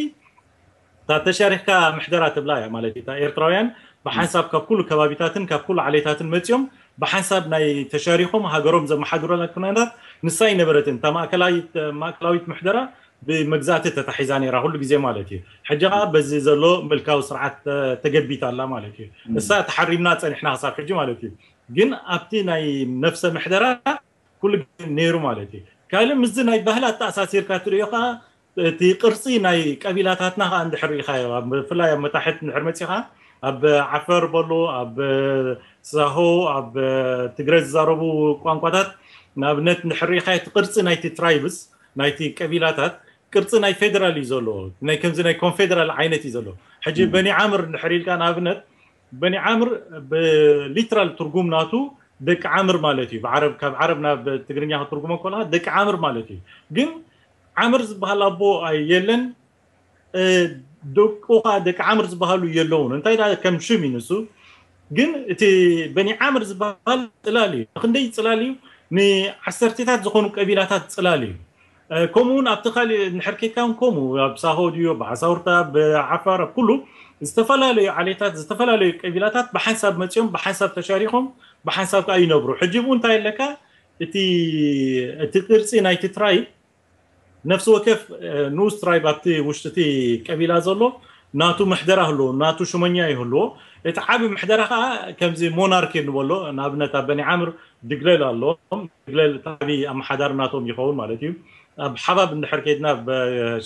እታ ተሻሪክካ ምሕደራ ትብላ እያ ማለት እዩ። እታ ኤርትራውያን ብሓንሳብ ካብ ኩሉ ከባቢታትን ካብ ኩሉ ዓሌታትን መፂኦም ብሓንሳብ ናይ ተሻሪኾም ሃገሮም ዘመሓድሩላ ኩነታት ንሳ ኣይነበረትን። እታ ማእከላዊት ምሕደራ ብመግዛእቲ ተታሒዛ ነይራ ኩሉ ግዜ ማለት እዩ። ሕጂ ከዓ በዚ ዘሎ ምልካዊ ስርዓት ተገቢት ኣላ ማለት እዩ። እሳ ተሓሪምና ፀኒሕና ክሳብ ሕጂ ማለት እዩ። ግን ኣብቲ ናይ ነፍሰ ምሕደራ ኩሉ ግዜ ነይሩ ማለት እዩ። ካልእ ምስዚ ናይ ባህሊ ኣተኣሳሲርካ ትሪኦ ከዓ እቲ ቅርፂ ናይ ቀቢላታትና ከዓ እንድሕር ርኢኻዮ ብፍላይ ኣብ መታሕት እንድሕር መፂኻ ኣብ ዓፈር በሉ ኣብ ሳሆ ኣብ ትግረ ዝዛረቡ ቋንቋታት ንኣብነት እንድሕር ርኢኻዮ እቲ ቅርፂ ናይቲ ትራይብስ ናይቲ ቀቢላታት ቅርፂ ናይ ፌደራል እዩ ዘለዎ። ናይ ከምዚ ናይ ኮንፌደራል ዓይነት እዩ ዘለዎ። ሕጂ በኒ ዓምር እንድሕር ኢልካ ንኣብነት በኒ ዓምር ብሊትራል ትርጉም ናቱ ደቂ ዓምር ማለት እዩ። ብዓረብ ካብ ዓረብ ናብ ትግርኛ ክትርጉሞ ከለካ ደቂ ዓምር ማለት እዩ። ግን ዓምር ዝበሃል ኣቦ የለን፣ ደቁ ከዓ ደቂ ዓምር ዝበሃሉ የለውን። እንታይ ደኣ ከም ሽም እዩ ንሱ። ግን እቲ በኒ ዓምር ዝበሃል ፅላል እዩ። ክንደይ ፅላል እዩ? ንዓሰርተታት ዝኾኑ ቀቢላታት ፅላል እዩ። ከምኡ እውን ኣብቲ ካልእ እንድሕር ኬድካ እውን ከምኡ ኣብ ሳሆ ድዩ ኣብ ዓሳውርታ ብዓፋር ኣብ ኩሉ ዝተፈላለዩ ዓሌታት ዝተፈላለዩ ቀቢላታት ብሓንሳብ መፂኦም ብሓንሳብ ተሻሪኾም ብሓንሳብ ከዓ ይነብሩ። ሕጂ ብኡ እንታይ ኣለካ እቲ እቲ ቅርፂ ናይቲ ትራይብ ነፍሲ ወከፍ ንኡስ ትራይብ ኣብቲ ውሽጢ እቲ ቀቢላ ዘሎ ናቱ ምሕደራ ህልዎ፣ ናቱ ሹመኛ ይህልዎ። እቲ ዓቢ ምሕደራ ከዓ ከምዚ ሞናርኪ ንበሎ፣ ንኣብነት ኣብ በኒ ዓምር ድግለል ኣለዎም። ድግለል እቲ ዓቢ ኣመሓዳሪ ናቶም ይኸውን ማለት እዩ። ኣብ ሓባብ እንድሕር ከይድና፣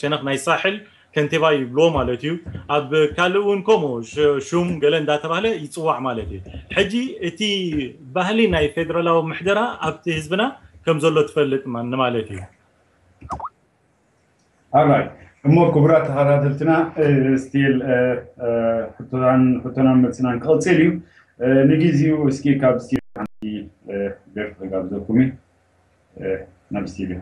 ሸነኽ ናይ ሳሕል ከንቲባ ይብልዎ ማለት እዩ። ኣብ ካልእ እውን ከምኡ ሹም ገለ እንዳተባህለ ይፅዋዕ ማለት እዩ። ሕጂ እቲ ባህሊ ናይ ፌደራላዊ ምሕደራ ኣብቲ ህዝብና ከም ዘሎ ትፈልጥ ንማለት እዩ። ኣራይ እሞ ክቡራት ተኸታተልትና ስቲል ሕቶናን መልስናን ክቕፅል እዩ። ንግዜኡ እስኪ ካብ ስቲል ሓንቲ ደርፊ ክጋብዘኩም እዩ። ናብ ስቲል እዩ።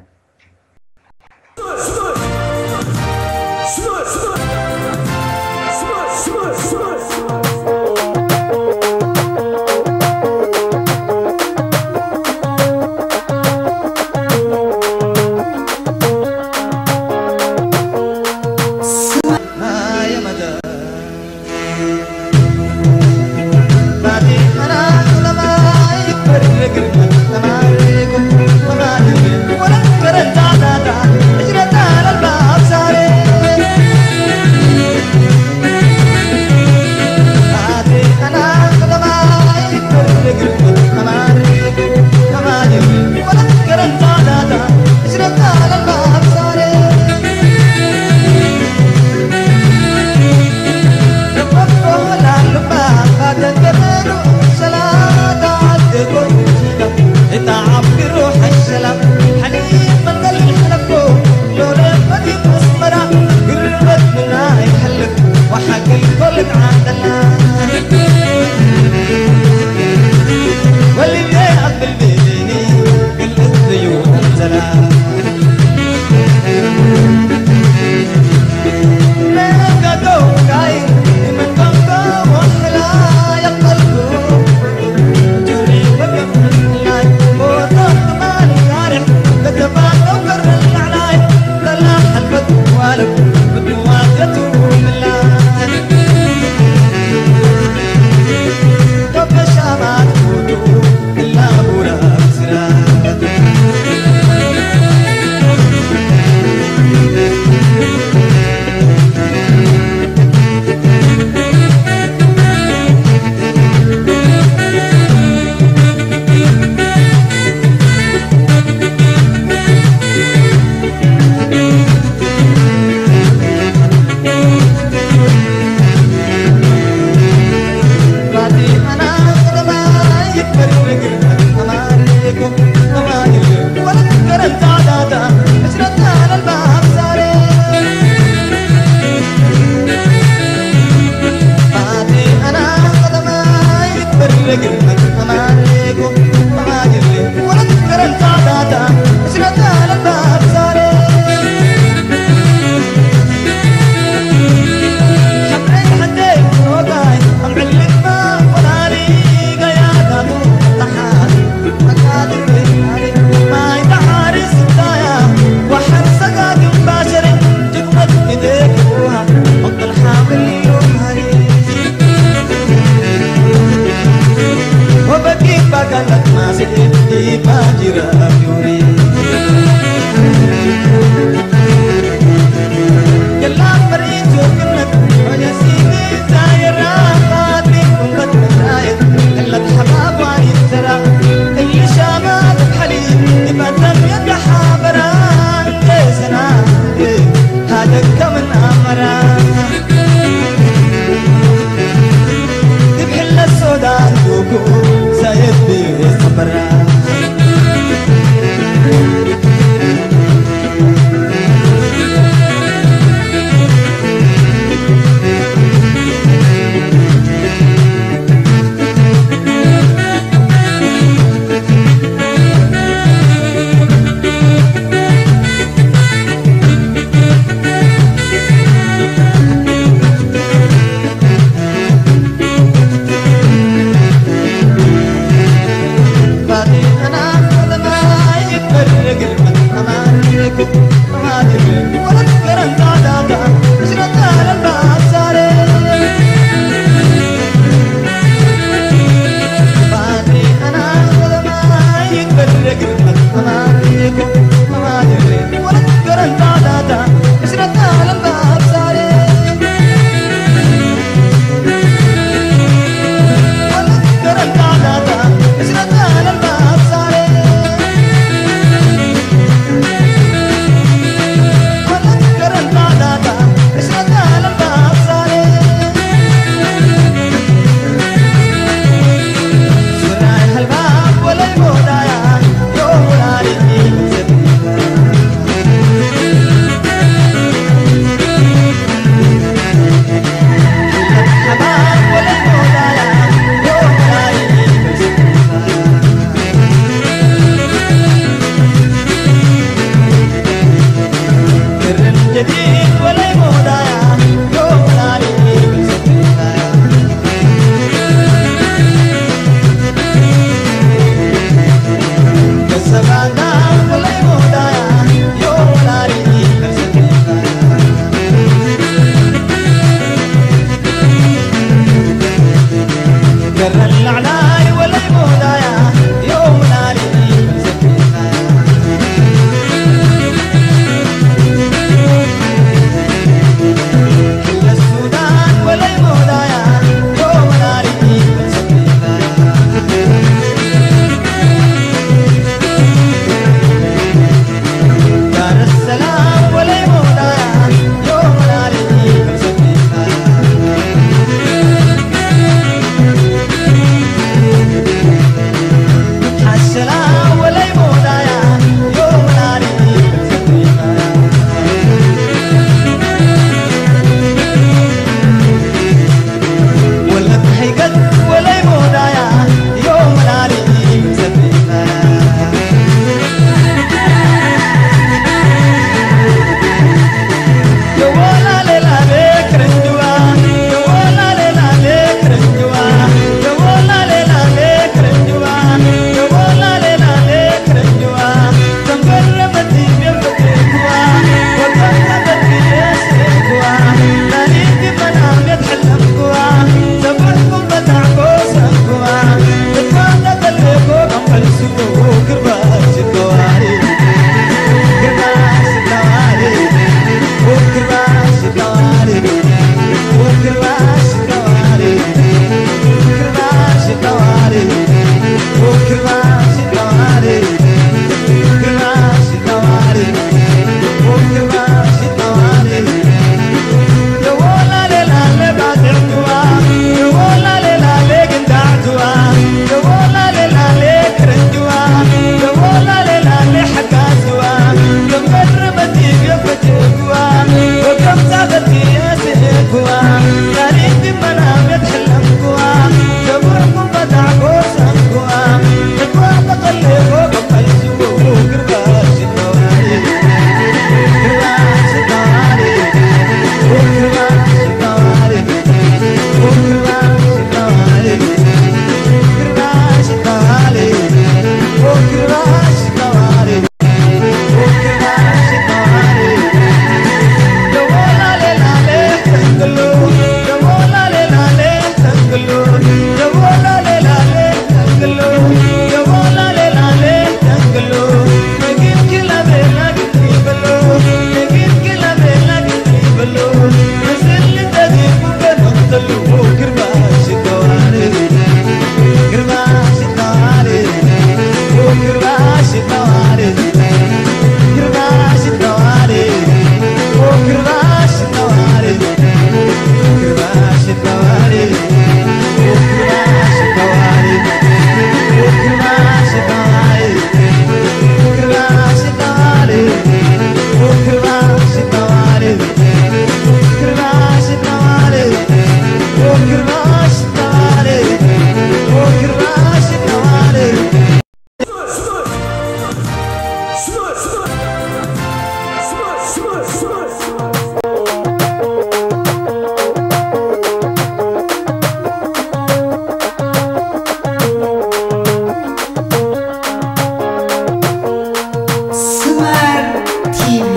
Smart T V.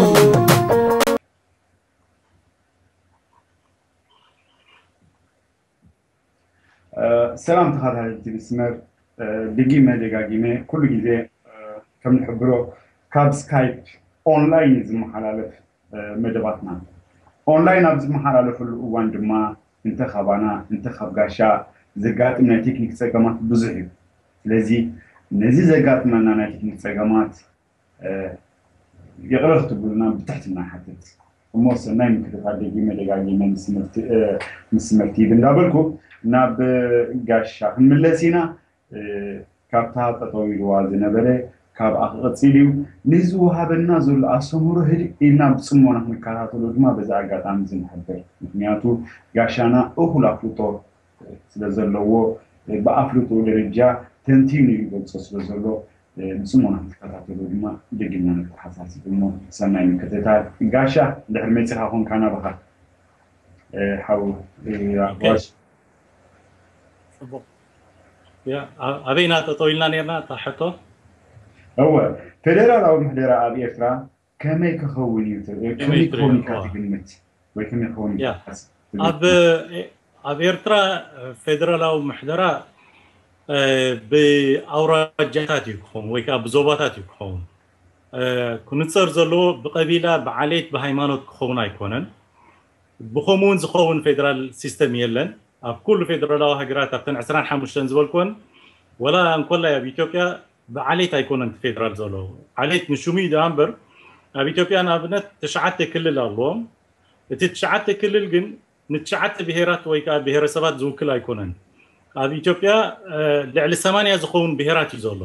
ሰላም ተኸታተልቲ መስመር፣ ድጊመ ደጋጊመ ኩሉ ግዜ ከም ንሕብሮ ካብ ስካይፕ ኦንላይን ዝመሓላለፍ መደባትና። ኦንላይን ኣብ ዝመሓላለፈሉ እዋን ድማ እንተ ካባና እንተ ካብ ጋሻ ዘጋጥም ናይ ቴክኒክ ጸገማት ብዙሕ እዩ። ስለዚ ነዚ ዘጋጥመና ናይ ቴክኒክ ጸገማት ይቕረ ክትብሉና ብትሕትና ንሓትት። እሞ ሰናይ ምክትታል ደጊመ ደጋጊመ ምስ ትምህርቲ እንዳበልኩ ናብ ጋሻ ክንምለስ ኢና። ካብታ ጠጠው ኢልዋ ዝነበረ ካብኣ ክቕጽል እዩ። ንዝወሃበና ዘሎ ኣስተምህሮ ህድእ ኢልና ብጽሞና ክንከታተሎ ድማ በዚ ኣጋጣሚ እዚ ንሕብር። ምክንያቱ ጋሻና እኹል ኣፍልጦ ስለ ዘለዎ ብኣፍልጦ ደረጃ ተንቲኑ ይገልጾ ስለ ዘሎ ብጽሞና ክትከታተሉ ድማ ደጊምና ነተሓሳስብ እሞ ሰናይ ምክትታል። ጋሻ ድሕሪ መጺኻ ኮንካ ናባኻ ሓው ኣሕዋሽ። ጽቡቕ። ኣበይና ጠጠው ኢልና ነርና እታ ሕቶ? እወ፣ ፌደራላዊ ምሕደራ ኣብ ኤርትራ ከመይ ክኸውን እዩ ከመይ ክኸውን ኢልካ ትግምት ወይ ከመይ ክኸውን ኢልካ ትሓስብ? ኣብ ኤርትራ ፌደራላዊ ምሕደራ ብኣውራጃታት እዩ ክኸውን ወይ ከዓ ብዞባታት እዩ ክኸውን። ክንፀር ዘለዎ ብቀቢላ፣ ብዓሌት፣ ብሃይማኖት ክኸውን ኣይኮነን። ብከምኡውን ዝኸውን ፌደራል ሲስተም የለን። ኣብ ኩሉ ፌደራላዊ ሃገራት፣ ኣብተን ዕስራን ሓሙሽተን ዝበልኩወን፣ ወላ እንኮላይ ኣብ ኢትዮጵያ ብዓሌት ኣይኮነን እቲ ፌደራል ዘሎ። ዓሌት ንሽሙ እዩ ደኣ እምበር፣ ኣብ ኢትዮጵያ ንኣብነት ትሽዓተ ክልል ኣለዎም። እቲ ትሽዓተ ክልል ግን ንትሽዓተ ብሄራት ወይ ከዓ ብሄረሰባት ዝውክል ኣይኮነን። ኣብ ኢትዮጵያ ልዕሊ ሰማንያ ዝኸውን ብሄራት እዩ ዘሎ።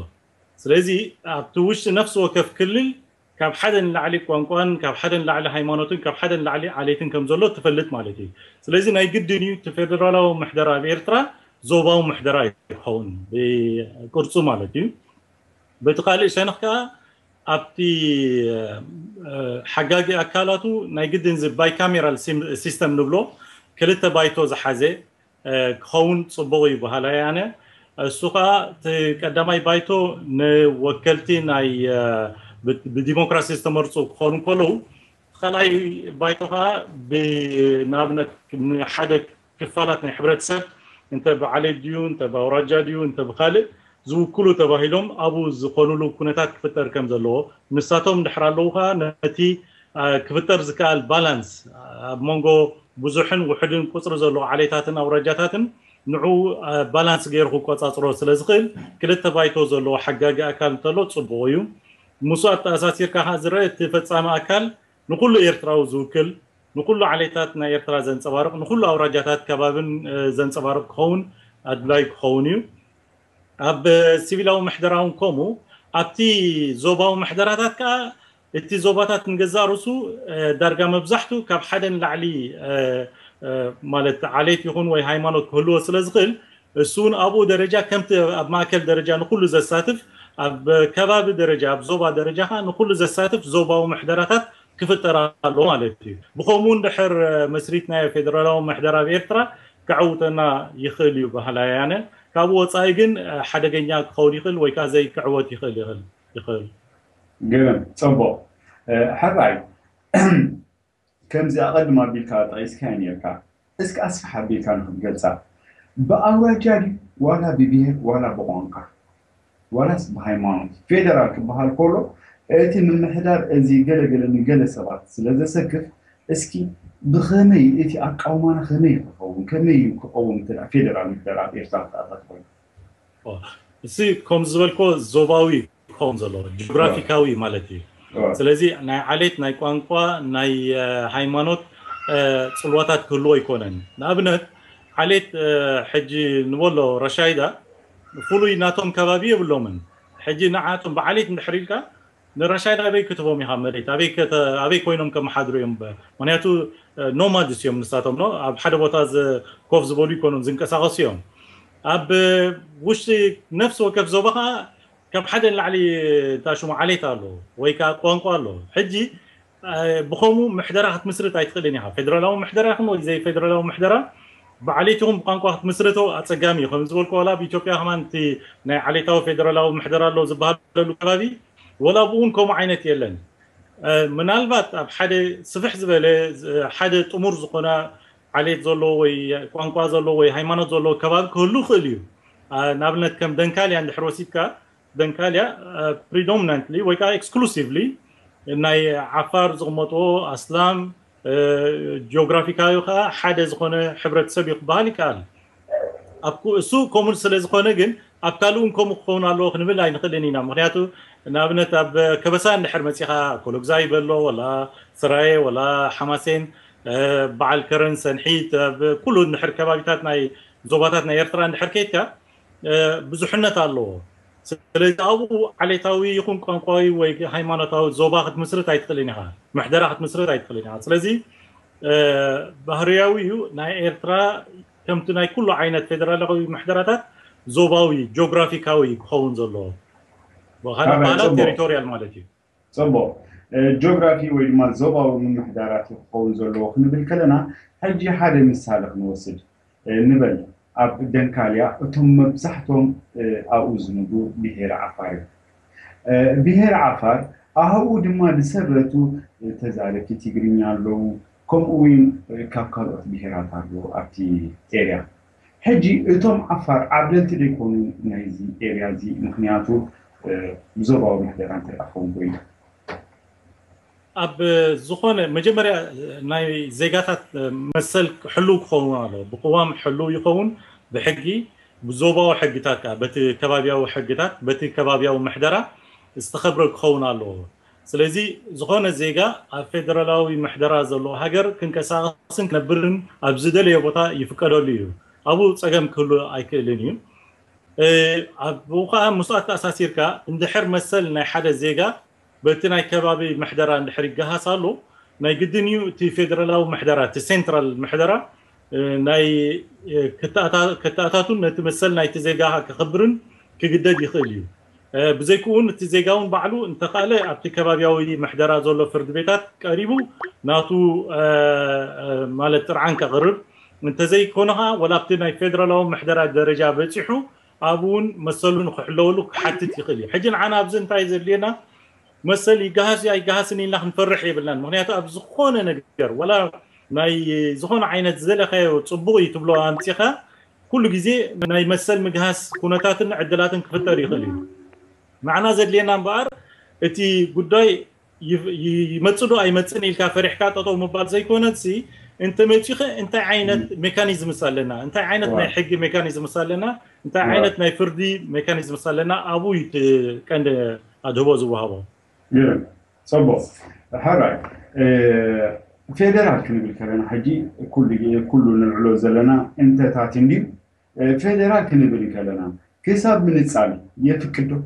ስለዚ ኣብቲ ውሽጢ ነፍሲ ወከፍ ክልል ካብ ሓደ ንላዕሊ ቋንቋን ካብ ሓደ ንላዕሊ ሃይማኖትን ካብ ሓደ ንላዕሊ ዓሌትን ከም ዘሎ ትፈልጥ ማለት እዩ። ስለዚ ናይ ግድን እዩ እቲ ፌደራላዊ ምሕደራ ኣብ ኤርትራ ዞባዊ ምሕደራ ይኸውን ብቅርጹ ማለት እዩ። በቲ ካልእ ሸነኽ ከዓ ኣብቲ ሓጋጊ ኣካላቱ ናይ ግድን እዚ ባይካሜራል ሲስተም ንብሎ ክልተ ባይቶ ዝሓዘ ክኸውን ጽቡቕ እዩ በሃላይ ኣነ። እሱ ከዓ እቲ ቀዳማይ ባይቶ ንወከልቲ ናይ ብዲሞክራሲ ዝተመርፁ ክኾኑ ከለዉ፣ ካልኣይ ባይቶ ከዓ ብንኣብነት ንሓደ ክፋላት ናይ ሕብረተሰብ እንተ ብዓሌት ድዩ እንተ ብኣውራጃ ድዩ እንተ ብካልእ ዝውክሉ ተባሂሎም ኣብኡ ዝኾኑሉ ኩነታት ክፍጠር ከም ዘለዎ፣ ንሳቶም እንድሕር ኣለዉ ከዓ ነቲ ክፍጠር ዝከኣል ባላንስ ኣብ መንጎ ብዙሕን ውሑድን ቁፅሪ ዘለዎ ዓሌታትን ኣውራጃታትን ንዑ ባላንስ ገይሩ ክቆፃፅሮ ስለዝኽእል ክልተ ባይቶ ዘለዎ ሓጋጊ ኣካል እንተሎ ፅቡቕ እዩ። ምስኡ ኣተኣሳሲርካ ከዓ ዝረአ እቲ ፈፃሚ ኣካል ንኩሉ ኤርትራዊ ዝውክል፣ ንኩሉ ዓሌታት ናይ ኤርትራ ዘንፀባርቕ፣ ንኩሉ ኣውራጃታት ከባብን ዘንፀባርቕ ክኸውን ኣድላይ ክኸውን እዩ። ኣብ ሲቪላዊ ምሕደራ እውን ከምኡ። ኣብቲ ዞባዊ ምሕደራታት ከዓ እቲ ዞባታት ንገዛእ ርእሱ ዳርጋ መብዛሕቱ ካብ ሓደ ንላዕሊ ማለት ዓሌት ይኹን ወይ ሃይማኖት ክህልዎ ስለ ዝኽእል፣ እሱ እውን ኣብኡ ደረጃ ከምቲ ኣብ ማእከል ደረጃ ንኩሉ ዘሳትፍ፣ ኣብ ከባቢ ደረጃ ኣብ ዞባ ደረጃ ከዓ ንኩሉ ዘሳትፍ ዞባዊ ምሕደራታት ክፍጠር ኣለዎ ማለት እዩ። ብኸምኡ እንድሕር መስሪትናዮ ፌደራላዊ ምሕደራ ኣብ ኤርትራ ከዕውተና ይኽእል እዩ በሃላይ ኣነ። ካብኡ ወፃኢ ግን ሓደገኛ ክኸውን ይኽእል ወይ ከዓ ዘይክዕወት ይኽእል ይኽእል ይኽእል። ግርም፣ ፅቡቕ። ሕራይ፣ ከምዚ ኣቐድም ኣቢልካ ጠቒስካዮ ነርካ። እስኪ ኣስፍሕ ኣቢልካ ንክትገልፃ። ብኣውራጃ ድዩ ዋላ ብብሄር ዋላ ብቋንቋ ዋላስ ብሃይማኖት? ፌደራል ክበሃል ከሎ እቲ ምምሕዳር እዚ ገለገለ ንገለ ሰባት ስለ ዘሰክፍ፣ እስኪ ብኸመይ እቲ ኣቃውማና ከመይ ክኸውን ከመይ እዩ ክቐውም እንተ ፌደራል ምሕደራ ኣብ ኤርትራ ክትኣታ ትኾይኑ? እሲ ከም ዝበልኮ ዞባዊ ክኸውን ዘለዎ ጂኦግራፊካዊ ማለት እዩ። ስለዚ ናይ ዓሌት ናይ ቋንቋ ናይ ሃይማኖት ፅልዋታት ክህልዎ ኣይኮነን። ንኣብነት ዓሌት ሕጂ ንበሎ ረሻይዳ ፍሉይ ናቶም ከባቢ የብሎምን። ሕጂ ንዓቶም ብዓሌት እንድሕር ኢልካ ንረሻይዳ ኣበይ ክትቦም ኢኻ መሬት ኣበይ ኮይኖም ከመሓድሩ እዮም? ምክንያቱ ኖማድስ እዮም ንሳቶም ኖ ኣብ ሓደ ቦታ ኮፍ ዝበሉ ይኮኑን ዝንቀሳቀሱ እዮም። ኣብ ውሽጢ ነፍሲ ወከፍ ዞባ ከዓ ካብ ሓደ ንላዕሊ እንታይ ሽሙ ዓሌት ኣሎ ወይ ከዓ ቋንቋ ኣሎ። ሕጂ ብኸምኡ ምሕደራ ክትምስርት ኣይትኽእልን ኢኻ። ፌደራላዊ ምሕደራ ይኹን ወይ ዘይፌደራላዊ ምሕደራ ብዓሌት ይኹን ብቋንቋ ክትምስርቶ ኣፀጋሚ እዩ። ከም ዝበልኩ ዋላ ኣብ ኢትዮጵያ ከማን እቲ ናይ ዓሌታዊ ፌደራላዊ ምሕደራ ኣሎ ዝበሃለሉ ከባቢ ወላ ብእውን ከምኡ ዓይነት የለን። ምናልባት ኣብ ሓደ ስፍሕ ዝበለ ሓደ ጥሙር ዝኾነ ዓሌት ዘለዎ ወይ ቋንቋ ዘለዎ ወይ ሃይማኖት ዘለዎ ከባቢ ክህሉ ይኽእል እዩ። ንኣብነት ከም ደንካልያ እንድሕር ወሲድካ ደንካልያ predominantly ወይ ከዓ exclusively ናይ ዓፋር ዝቕመጥዎ ኣስላም ጂኦግራፊካዊ ከዓ ሓደ ዝኾነ ሕብረተሰብ እዩ ክበሃል ይከኣል። እሱ ከምኡ ስለ ዝኾነ ግን ኣብ ካልእ እውን ከምኡ ክኸውን ኣለዎ ክንብል ኣይንኽእልን ኢና። ምክንያቱ ንኣብነት ኣብ ከበሳ እንድሕር መፂኻ ኮሎግዛይ በሎ ወላ ስራየ ወላ ሓማሴን በዓል ከረን ሰንሒት ኩሉ እንድሕር ከባቢታት ናይ ዞባታት ናይ ኤርትራ እንድሕር ከይድካ ብዙሕነት ኣለዎ። ስለዚ ኣብኡ ዓሌታዊ ይኹን ቋንቋዊ ወይ ሃይማኖታዊ ዞባ ክትምስርት ኣይትኽእልን ኢኻ፣ ምሕደራ ክትምስርት ኣይትኽእልን ኢኻ። ስለዚ ባህርያዊ እዩ ናይ ኤርትራ ከምቲ ናይ ኩሉ ዓይነት ፌደራላዊ ምሕደራታት ዞባዊ ጂኦግራፊካዊ ክኸውን ዘለዎ ባህላ ቴሪቶሪያል ማለት እዩ። ፅቡቕ። ጂኦግራፊ ወይ ድማ ዞባዊ ምምሕዳራት ክኸውን ዘለዎ ክንብል ከለና ሕጂ ሓደ ምሳሌ ክንወስድ ንበል። ኣብ ደንካልያ እቶም መብዛሕቶም ኣብኡ ዝነብሩ ብሄረ ዓፋር እዮም። ብሄረ ዓፋር ኣብኡ ድማ ዝሰረቱ ተዛረብቲ ትግርኛ ኣለዉ፣ ከምኡ እውን ካብ ካልኦት ብሄራት ኣለዉ ኣብቲ ኤርያ። ሕጂ እቶም ዓፋር ዓብለልቲ ዶ ይኮኑ ናይዚ ኤርያ እዚ? ምክንያቱ ብዞባዊ ምሕደራ እንተ ደኣ ክኸውን ኮይኑ። ኣብ ዝኾነ መጀመርያ ናይ ዜጋታት መሰል ሕሉው ክኸውን ኣሎ። ብቅዋም ሕሉው ይኸውን፣ ብሕጊ፣ ብዞባዊ ሕግታት ከዓ፣ በቲ ከባቢያዊ ሕግታት፣ በቲ ከባቢያዊ ምሕደራ ዝተኸብረ ክኸውን ኣለዎ። ስለዚ ዝኾነ ዜጋ ኣብ ፌደራላዊ ምሕደራ ዘለዎ ሃገር ክንቀሳቐስን ክነብርን ኣብ ዝደለዮ ቦታ ይፍቀደሉ እዩ። ኣብኡ ፀገም ክህሉ ኣይክእልን እዩ። ኣብኡ ከዓ ምስኡ ኣተኣሳሲርካ እንድሕር መሰል ናይ ሓደ ዜጋ በቲ ናይ ከባቢ ምሕደራ እንድሕር ይገሃስ ኣሎ፣ ናይ ግድን እዩ እቲ ፌደራላዊ ምሕደራ፣ እቲ ሴንትራል ምሕደራ ናይ ክተኣታቱን ነቲ መሰል ናይቲ ዜጋ ክኽብርን ክግደድ ይኽእል እዩ። ብዘይክኡ እውን እቲ ዜጋ እውን ባዕሉ እንተኻለ ኣብቲ ከባቢያዊ ምሕደራ ዘሎ ፍርዲ ቤታት ቀሪቡ ናቱ ማለት ጥርዓን ከቕርብ፣ እንተዘይኮነ ከዓ ወላ ኣብቲ ናይ ፌደራላዊ ምሕደራ ደረጃ በፂሑ ኣብኡ እውን መሰሉ ንክሕለወሉ ክሓትት ይኽእል እዩ። ሕጂ ንዓና ኣብዚ እንታይ ዘድልየና፣ መሰል ይገሃስ እዩ ኣይገሃስን ኢልና ክንፈርሕ የብልናን። ምክንያቱ ኣብ ዝኾነ ነገር ወላ ናይ ዝኾነ ዓይነት ዝደለኻዮ ፅቡቕ እዩ ትብሎ ኣምፂኻ ኩሉ ግዜ ናይ መሰል ምግሃስ ኩነታትን ዕድላትን ክፍጠር ይኽእል እዩ። ንዓና ዘድልየና እምበኣር እቲ ጉዳይ ይመፅእ ዶ ኣይመፅእን ኢልካ ፈሪሕካ ጠጠው ምባል ዘይኮነሲ፣ እንተመፂኸ እንታይ ዓይነት ሜካኒዝምስ ኣለና፣ እንታይ ዓይነት ናይ ሕጊ ሜካኒዝምስ ኣለና፣ እንታይ ዓይነት ናይ ፍርዲ ሜካኒዝምስ ኣለና፣ ኣብኡ እዩ እቲ ቀንዲ ኣድህቦ ዝወሃቦ። ግርም፣ ፅቡቕ። ሕራይ፣ ፌደራል ክንብል ከለና ሕጂ ኩሉ ነልዕሎ ዘለና እንተታት እንድዩ። ፌደራል ክንብል ከለና ክሳብ ምንፃል የፍቅድ ዶ?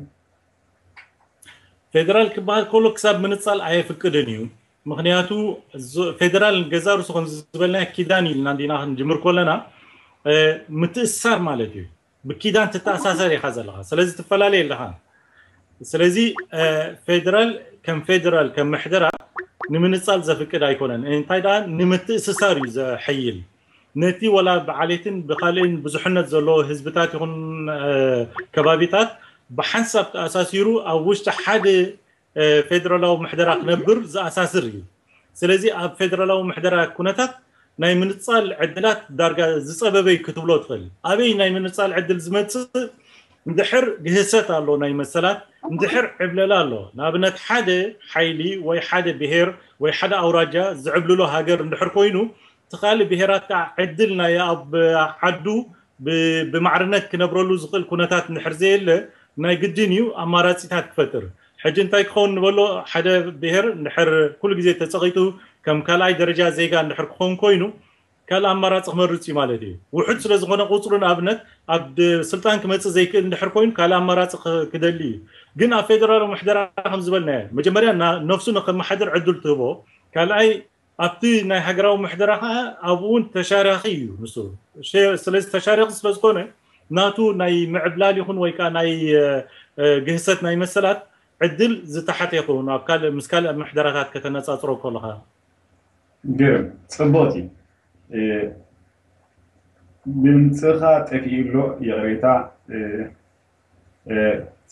ፌደራል ክበሃል ከሎ ክሳብ ምንፃል ኣየፍቅድን እዩ። ምክንያቱ ፌደራል ገዛ ርሱ ከም ዝበልና ኪዳን ኢልና እንዲና ክንጅምር ከለና ምትእሳር ማለት እዩ። ብኪዳን ትተኣሳሰር ኢኻ ዘለኻ፣ ስለዚ ትፈላለየ ኣለኻ። ስለዚ ፌደራል ከም ፌደራል ከም ምሕደራ ንምንፃል ዘፍቅድ ኣይኮነን። እንታይ ደኣ ንምትእስሳር እዩ ዘሐይል። ነቲ ወላ ብዓሌትን ብካልእን ብዙሕነት ዘለዎ ህዝብታት ይኹን ከባቢታት ብሓንሳብ ተኣሳሲሩ ኣብ ውሽጢ ሓደ ፌደራላዊ ምሕደራ ክነብር ዝኣሳስር እዩ። ስለዚ ኣብ ፌደራላዊ ምሕደራ ኩነታት ናይ ምንፃል ዕድላት ዳርጋ ዝፀበበ እዩ ክትብሎ ትኽእል። ኣበይ ናይ ምንፃል ዕድል ዝመፅእ? እንድሕር ግህሰት ኣሎ ናይ መሰላት፣ እንድሕር ዕብለላ ኣሎ፣ ንኣብነት ሓደ ሓይሊ ወይ ሓደ ብሄር ወይ ሓደ ኣውራጃ ዝዕብልሎ ሃገር እንድሕር ኮይኑ፣ እቲ ካልእ ብሄራት ከዓ ዕድል ናይ ኣብ ዓዱ ብማዕርነት ክነብረሉ ዝኽእል ኩነታት እንድሕር ዘየለ ናይ ግድን እዩ ኣማራፂታት ክፈጥር። ሕጂ እንታይ ክኸውን ንበሎ፣ ሓደ ብሄር እንድሕር ኩሉ ግዜ ተፀቒጡ ከም ካልኣይ ደረጃ ዜጋ እንድሕር ክኸውን ኮይኑ ካልእ ኣማራፂ ክመርፅ እዩ ማለት እዩ። ውሑድ ስለ ዝኾነ ቁፅሩ ንኣብነት ኣብ ስልጣን ክመፅእ ዘይክእል እንድሕር ኮይኑ ካልእ ኣማራፂ ክደሊ እዩ። ግን ኣብ ፌደራላዊ ምሕደራ ከም ዝበልናዮ መጀመርያ ነፍሱ ንከመሓድር ዕድል ትህቦ፣ ካልኣይ ኣብቲ ናይ ሃገራዊ ምሕደራ ከዓ ኣብኡ እውን ተሻራኺ እዩ ንሱ። ስለዚ ተሻራኺ ስለዝኾነ ናቱ ናይ ምዕብላል ይኹን ወይ ከዓ ናይ ግህሰት ናይ መሰላት ዕድል ዝተሓተ ይኸውን ኣብ ካልእ ምስ ካልእ ምሕደራታት ከተነፃፅሮ ከለኻ። ግርም፣ ፅቡቕቲ። ድምፅኻ ጠፊኡ ኣሎ፣ ይቕሬታ።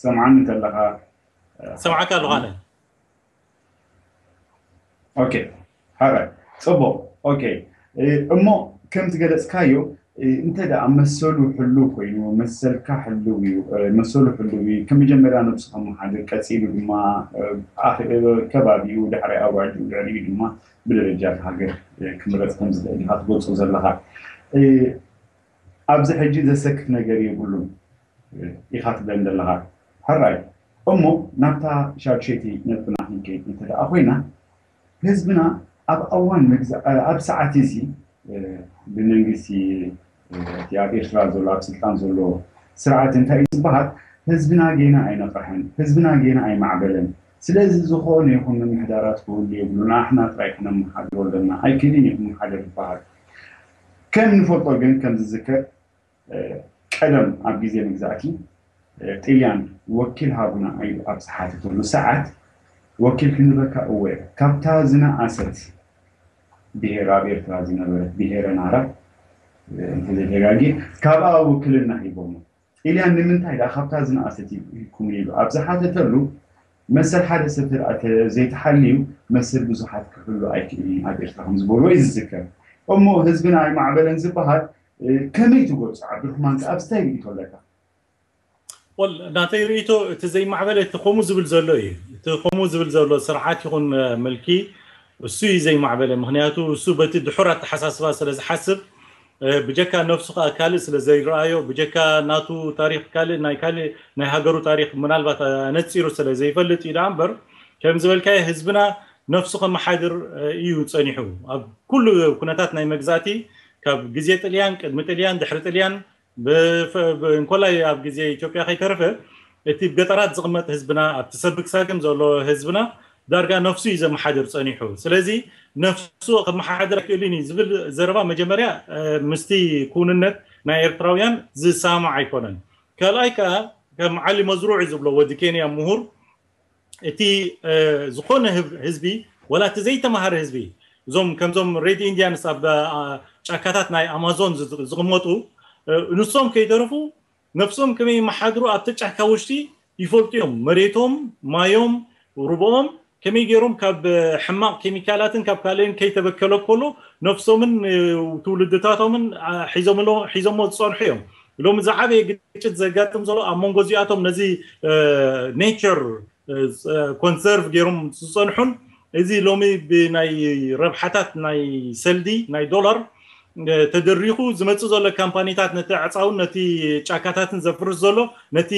ሰምዓኒ እንተለኻ። ሰምዓካ ኣለኹ ኣነ። ኦኬ፣ ሓራይ፣ ፅቡቕ። ኦኬ፣ እሞ ከም ዝገለፅካዮ እንተ ደኣ መሰሉ ሕሉው ኮይኑ፣ መሰልካ ሕሉው እዩ፣ መሰሉ ሕሉው እዩ፣ ከም መጀመርያ ነብሱ ከመሓድር፣ ቀፂሉ ድማ ከባቢኡ፣ ድሕሪ ኣውራጅኡ፣ ድሕሪኡ ድማ ብደረጃ ሃገር ክምረፅ ከም ዝኽእል ኢኻ ትገልፆ ዘለኻ። ኣብዚ ሕጂ ዘሰክፍ ነገር የብሉን ኢኻ ትብለኒ ዘለኻ። ሕራይ እሞ ናብታ ሻድሸይቲ ነጥብና ክንከይድ እንተ ደኣ ኮይና፣ ህዝብና ኣብ ኣዋን መግዛእ ኣብ ሰዓት እዚ ብመንግስቲ እቲ ኣብ ኤርትራ ዘሎ ኣብ ስልጣን ዘሎ ስርዓት እንታይ እዩ ዝበሃል? ህዝብና ጌና ኣይነቕሐን፣ ህዝብና ጌና ኣይማዕበለን። ስለዚ ዝኾነ ይኹን ምምሕዳራት ክህሉ የብሉን፣ ኣሕና ጥራይ ክነመሓድሮ ኣለና፣ ኣይክእልን እዩ ክመሓደር ዝበሃል። ከም ንፈልጦ ግን ከም ዝዝከር ቀደም ኣብ ግዜ መግዛእቲ ጥልያን ወኪል ሃቡና ኢሉ ኣብ ዝሓተተሉ ሰዓት ወኪል ክንበካ እወ ካብታ ዝነኣሰት ብሄር ኣብ ኤርትራ ዝነበረት ብሄረ ናራ እንተዘይተጋጊ ካብኣ ውክልና ሂቦሞ። ጥልያን ንምንታይ ደኣ ካብታ ዝነኣሰት ሂብኩም ኢሉ ኣብ ዝሓተተሉ መሰል ሓደ ሰብ ተደኣ ዘይተሓልዩ መሰል ብዙሓት ክሕሉ ኣይክእልን ኣብ ኤርትራ ከም ዝበልዎ እዩ ዝዝከር። እሞ ህዝብና ኣይማዕበለን ዝበሃል ከመይ ትገልጾ? ዓብዱርሕማን፣ ኣብስታይ ርኢቶ ኣለካ? ወል ናተይ ርእቶ፣ እቲ ዘይማዕበለ እቲ ከምኡ ዝብል ዘሎ እዩ። እቲ ከምኡ ዝብል ዘሎ ስርዓት ይኹን ምልኪ፣ እሱ እዩ ዘይማዕበለ። ምክንያቱ እሱ በቲ ድሑር ኣተሓሳስባ ስለ ዝሓስብ፣ ብጀካ ነፍሱ ከዓ ካልእ ስለ ዘይረኣዮ፣ ብጀካ ናቱ ታሪክ ካልእ ናይ ካልእ ናይ ሃገሩ ታሪክ ምናልባት ኣነፂሩ ስለ ዘይፈልጥ እዩ ደኣ እምበር፣ ከም ዝበልካዮ ህዝብና ነፍሱ ከመሓድር እዩ ፀኒሑ። ኣብ ኩሉ ኩነታት ናይ መግዛእቲ፣ ካብ ግዜ ጥልያን፣ ቅድሚ ጥልያን፣ ድሕሪ ጥልያን፣ እንኮላይ ኣብ ግዜ ኢትዮጵያ ከይተረፈ እቲ ገጠራት ዝቕመጥ ህዝብና፣ ኣብቲ ሰብክ ሳግም ዘሎ ህዝብና ዳርጋ ነፍሱ እዩ ዘመሓድር ፀኒሑ። ስለዚ ነፍሱ ከመሓድር ኣይክእልን እዩ ዝብል ዘረባ መጀመርያ ምስቲ ክውንነት ናይ ኤርትራውያን ዝሰማማዕ ኣይኮነን። ካልኣይ ከዓ ከም ዓሊ መዝሩዕ ዝብሎ ወዲ ኬንያ ምሁር፣ እቲ ዝኾነ ህዝቢ፣ ወላ እቲ ዘይተማሃረ ህዝቢ፣ እዞም ከምዞም ሬድ ኢንዲያንስ ኣብ ጫካታት ናይ ኣማዞን ዝቕመጡ፣ ንሶም ከይተረፉ ነፍሶም ከመይ መሓድሩ ኣብቲ ጫካ ውሽጢ ይፈልጡ እዮም። መሬቶም፣ ማዮም፣ ሩብኦም ከመይ ገይሮም ካብ ሕማቕ ኬሚካላትን ካብ ካልእን ከይተበከለ ከሎ ነፍሶምን ትውልድታቶምን ሒዞሞ ዝፀንሑ እዮም። ሎሚ ዝዓበየ ግጭት ዘጋጥም ዘሎ ኣብ መንጎ እዚኣቶም ነዚ ኔቸር ኮንሰርቭ ገይሮም ዝፀንሑን፣ እዚ ሎሚ ብናይ ረብሓታት ናይ ሰልዲ ናይ ዶላር ተደሪኹ ዝመፅእ ዘሎ ካምፓኒታት ነቲ ኣዕፃውን ነቲ ጫካታትን ዘፍርስ ዘሎ፣ ነቲ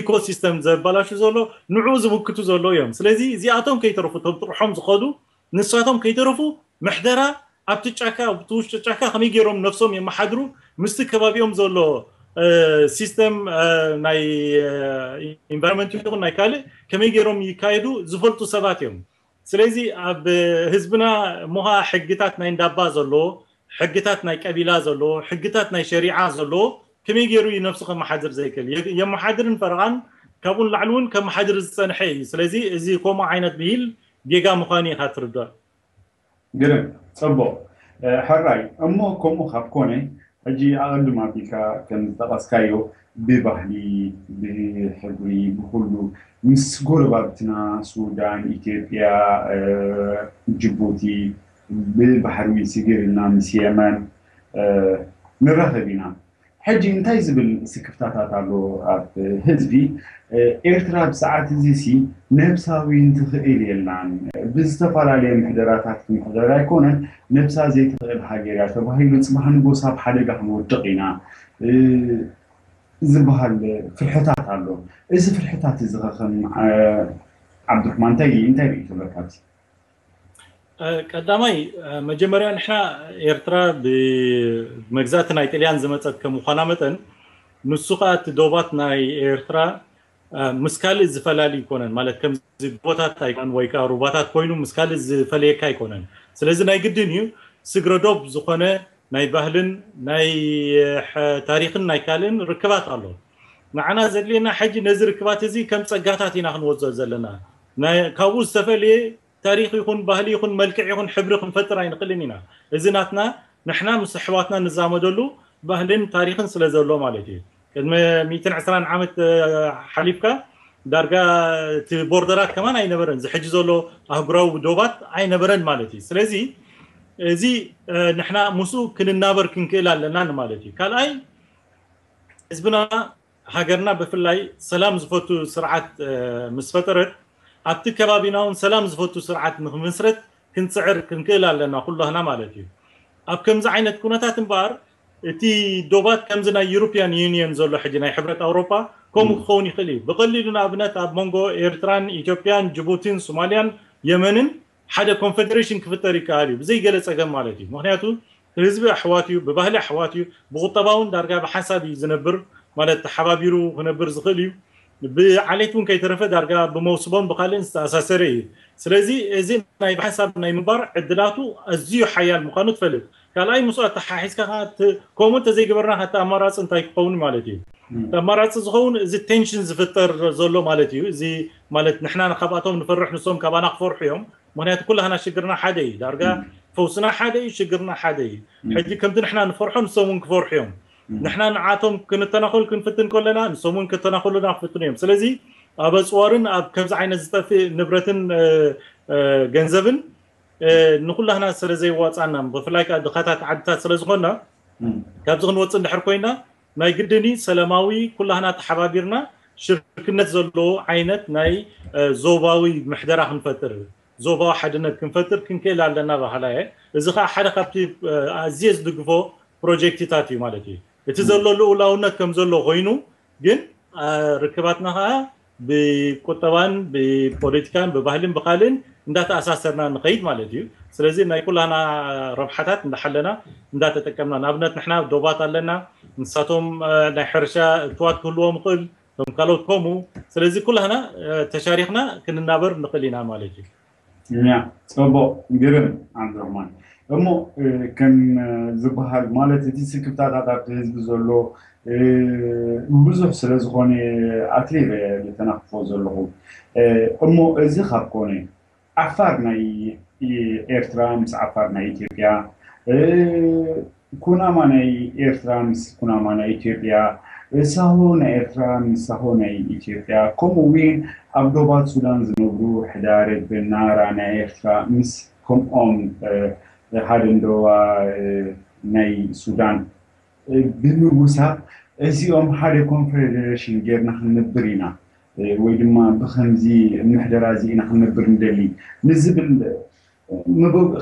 ኢኮሲስተም ዘባላሹ ዘሎ፣ ንዑ ዝምክቱ ዘሎ እዮም። ስለዚ እዚኣቶም ከይተረፉ እቶም ጥርሖም ዝኸዱ፣ ንሳቶም ከይተረፉ ምሕደራ ኣብቲ ጫካ፣ ኣብቲ ውሽጢ ጫካ ከመይ ገይሮም ነፍሶም የመሓድሩ፣ ምስቲ ከባቢኦም ዘሎ ሲስተም ናይ ኢንቫይሮንመንት ይኹን ናይ ካልእ ከመይ ገይሮም ይካየዱ ዝፈልጡ ሰባት እዮም። ስለዚ ኣብ ህዝብና እሞ ኸዓ ሕግታት ናይ እንዳባ ዘሎ፣ ሕግታት ናይ ቀቢላ ዘሎ፣ ሕግታት ናይ ሸሪዓ ዘሎ፣ ከመይ ገይሩ እዩ ነፍሱ ከመሓድር ዘይክእል? የመሓድርን ፈረቓን ካብኡን ላዕሊ እውን ከመሓድር ዝፀንሐ እዩ። ስለዚ እዚ ከምኡ ዓይነት ብሂል ጌጋ ምዃኑ ኢኻ ትርዳእ። ግርም፣ ፅቡቕ። ሕራይ እሞ ከምኡ ካብ ኮነ፣ ሕጂ ኣቐድም ኣቢልካ ከም ዝጠቐስካዮ ብባህሊ፣ ብሕብሪ፣ ብኩሉ ምስ ጎረባብትና ሱዳን፣ ኢትዮጵያ፣ ጅቡቲ፣ ብባሕሪ ስግር ኢልና ምስ የመን ንራኸብ ኢና። ሕጂ እንታይ ዝብል ስክፍታታት ኣሎ ኣብ ህዝቢ ኤርትራ? ብሰዓት እዚ ሲ ነብሳዊ እንትኽእል የላን። ብዝተፈላለየ ምሕደራታት ክምሕደር ኣይኮነን፣ ነብሳ ዘይትኽእል ሃገር እያ ተባሂሉ ፅባሕ ንጎስ ኣብ ሓደጋ ክንወድቕ ኢና ዝበሃል ፍርሕታት ኣሎ። እዚ ፍርሕታት እዚ ኸ ከም ዓብዱርሕማን እንታይ እንታይ ርእይቶ ኣለካ ኣብዚ? ቀዳማይ መጀመርያ ንሕና ኤርትራ ብመግዛእቲ ናይ ጥልያን ዝመፀት ከም ምዃና መጠን፣ ንሱ ከዓ እቲ ዶባት ናይ ኤርትራ ምስ ካልእ ዝፈላሊ ይኮነን። ማለት ከምዚ ጎቦታት ኣይኮነን ወይ ከዓ ሩባታት ኮይኑ ምስ ካልእ ዝፈለየካ ኣይኮነን። ስለዚ ናይ ግድን እዩ ስግረ ዶብ ዝኾነ ናይ ባህልን ናይ ታሪክን ናይ ካልእን ርክባት ኣሎ። ንዓና ዘድልየና ሕጂ ነዚ ርክባት እዚ ከም ፀጋታት ኢና ክንወስዶ ዘለና። ካብኡ ዝተፈለየ ታሪክ ይኹን ባህሊ ይኹን መልክዕ ይኹን ሕብሪ ክንፈጥር ኣይንኽእልን ኢና። እዚ ናትና ንሕና ምስ ኣሕዋትና ንዛመደሉ ባህልን ታሪክን ስለ ዘሎ ማለት እዩ። ቅድሚ ሚእትን ዕስራን ዓመት ሓሊፍካ ዳርጋ እቲ ቦርደራት ከማን ኣይነበረን። እዚ ሕጂ ዘሎ ኣህጉራዊ ዶባት ኣይነበረን ማለት እዩ። ስለዚ እዚ ንሕና ምስኡ ክንናበር ክንክእል ኣለና ማለት እዩ። ካልኣይ ህዝብና ሃገርና ብፍላይ ሰላም ዝፈቱ ስርዓት ምስ ፈጠረት ኣብቲ ከባቢና እውን ሰላም ዝፈቱ ስርዓት ንክምስረት ክንፅዕር ክንክእል ኣለና ኩላህና ማለት እዩ። ኣብ ከምዚ ዓይነት ኩነታት እምበኣር እቲ ዶባት ከምዚ ናይ ዩሮፒያን ዩኒየን ዘሎ ሕጂ ናይ ሕብረት ኣውሮፓ ከምኡ ክኸውን ይኽእል እዩ። ብቐሊሉ ንኣብነት ኣብ መንጎ ኤርትራን ኢትዮጵያን ጅቡቲን ሶማልያን የመንን ሓደ ኮንፌደሬሽን ክፍጠር ይከኣል እዩ ብዘይ ገለ ፀገም ማለት እዩ። ምክንያቱ ህዝቢ ኣሕዋት እዩ፣ ብባህሊ ኣሕዋት እዩ፣ ብቁጠባ እውን ዳርጋ ብሓንሳብ እዩ ዝነብር ማለት ተሓባቢሩ ክነብር ዝኽእል እዩ። ብዓሌት እውን ከይተረፈ ዳርጋ ብመውስቦን ብካልእን ዝተኣሳሰረ እዩ። ስለዚ እዚ ናይ ብሓንሳብ ናይ ምንባር ዕድላቱ ኣዝዩ ሓያል ምዃኑ ትፈልጥ። ካልኣይ ምስኡ ኣተሓሒዝካ ከምኡ እንተዘይገበርና እቲ ኣማራፂ እንታይ ክኸውን ማለት እዩ? እቲ ኣማራፂ ዝኸውን እዚ ቴንሽን ዝፍጠር ዘሎ ማለት እዩ። እዚ ማለት ንሕና ካብኣቶም ንፈርሕ ንሶም ካባና ክፈርሑ እዮም። ምክንያቱ ኩላህና ሽግርና ሓደ እዩ። ዳርጋ ፈውስና ሓደ እዩ፣ ሽግርና ሓደ እዩ። ሕጂ ከምቲ ንሕና ንፈርሖ ንሶም እውን ክፈርሑ እዮም። ንሕና ንዓቶም ክንተናኸል ክንፍትን ከለና ንሶም እውን ክተናኸሉና ክፍትኑ እዮም። ስለዚ ኣብ ኣፅዋርን ኣብ ከምዚ ዓይነት ዝጠፍእ ንብረትን ገንዘብን ንኩላህና ስለ ዘይዋፃና ብፍላይ ከዓ ድኻታት ዓድታት ስለ ዝኾንና ካብዚ ክንወፅእ እንድሕር ኮይና ናይ ግድኒ ሰላማዊ ኩላህና ተሓባቢርና ሽርክነት ዘለዎ ዓይነት ናይ ዞባዊ ምሕደራ ክንፈጥር፣ ዞባዊ ሓድነት ክንፈጥር ክንክእል ኣለና በሃላ እየ። እዚ ከዓ ሓደ ካብቲ ኣዝየ ዝድግፎ ፕሮጀክትታት እዩ ማለት እዩ። እቲ ዘሎ ልኡላውነት ከም ዘሎ ኮይኑ ግን ርክባትና ከዓ ብቁጠባን ብፖለቲካን ብባህልን ብካልእን እንዳተኣሳሰርና ንኸይድ ማለት እዩ። ስለዚ ናይ ኩላና ረብሓታት እንዳሓለና እንዳተጠቀምና፣ ንኣብነት ንሕና ዶባት ኣለና፣ ንሳቶም ናይ ሕርሻ እትዋት ክህልዎም ይኽእል፣ ከም ካልኦት ከምኡ። ስለዚ ኩላና ተሻሪኽና ክንናበር ንኽእል ኢና ማለት እዩ። ያ፣ ፅቡቕ፣ ግርም ዓብዱራሕማን። እሞ ከም ዝበሃል ማለት እቲ ስክፍታታት ኣብቲ ህዝቢ ዘሎ ብዙሕ ስለ ዝኾነ ኣትሪረ ዝተናኽፎ ዘለኹ። እሞ እዚ ካብ ኮነ ዓፋር ናይ ኤርትራ ምስ ዓፋር ናይ ኢትዮጵያ፣ ኩናማ ናይ ኤርትራ ምስ ኩናማ ናይ ኢትዮጵያ፣ ሳሆ ናይ ኤርትራ ምስ ሳሆ ናይ ኢትዮጵያ፣ ከምኡ እውን ኣብ ዶባት ሱዳን ዝነብሩ ሕዳርብ፣ ናራ ናይ ኤርትራ ምስ ከምኦም ሃደንደዋ ናይ ሱዳን ብምውሳብ እዚኦም ሓደ ኮንፌዴሬሽን ጌርና ክንነብር ኢና ወይ ድማ ብከምዚ ምሕደራ እዚ ኢና ክንነብር ንደሊ ንዝብል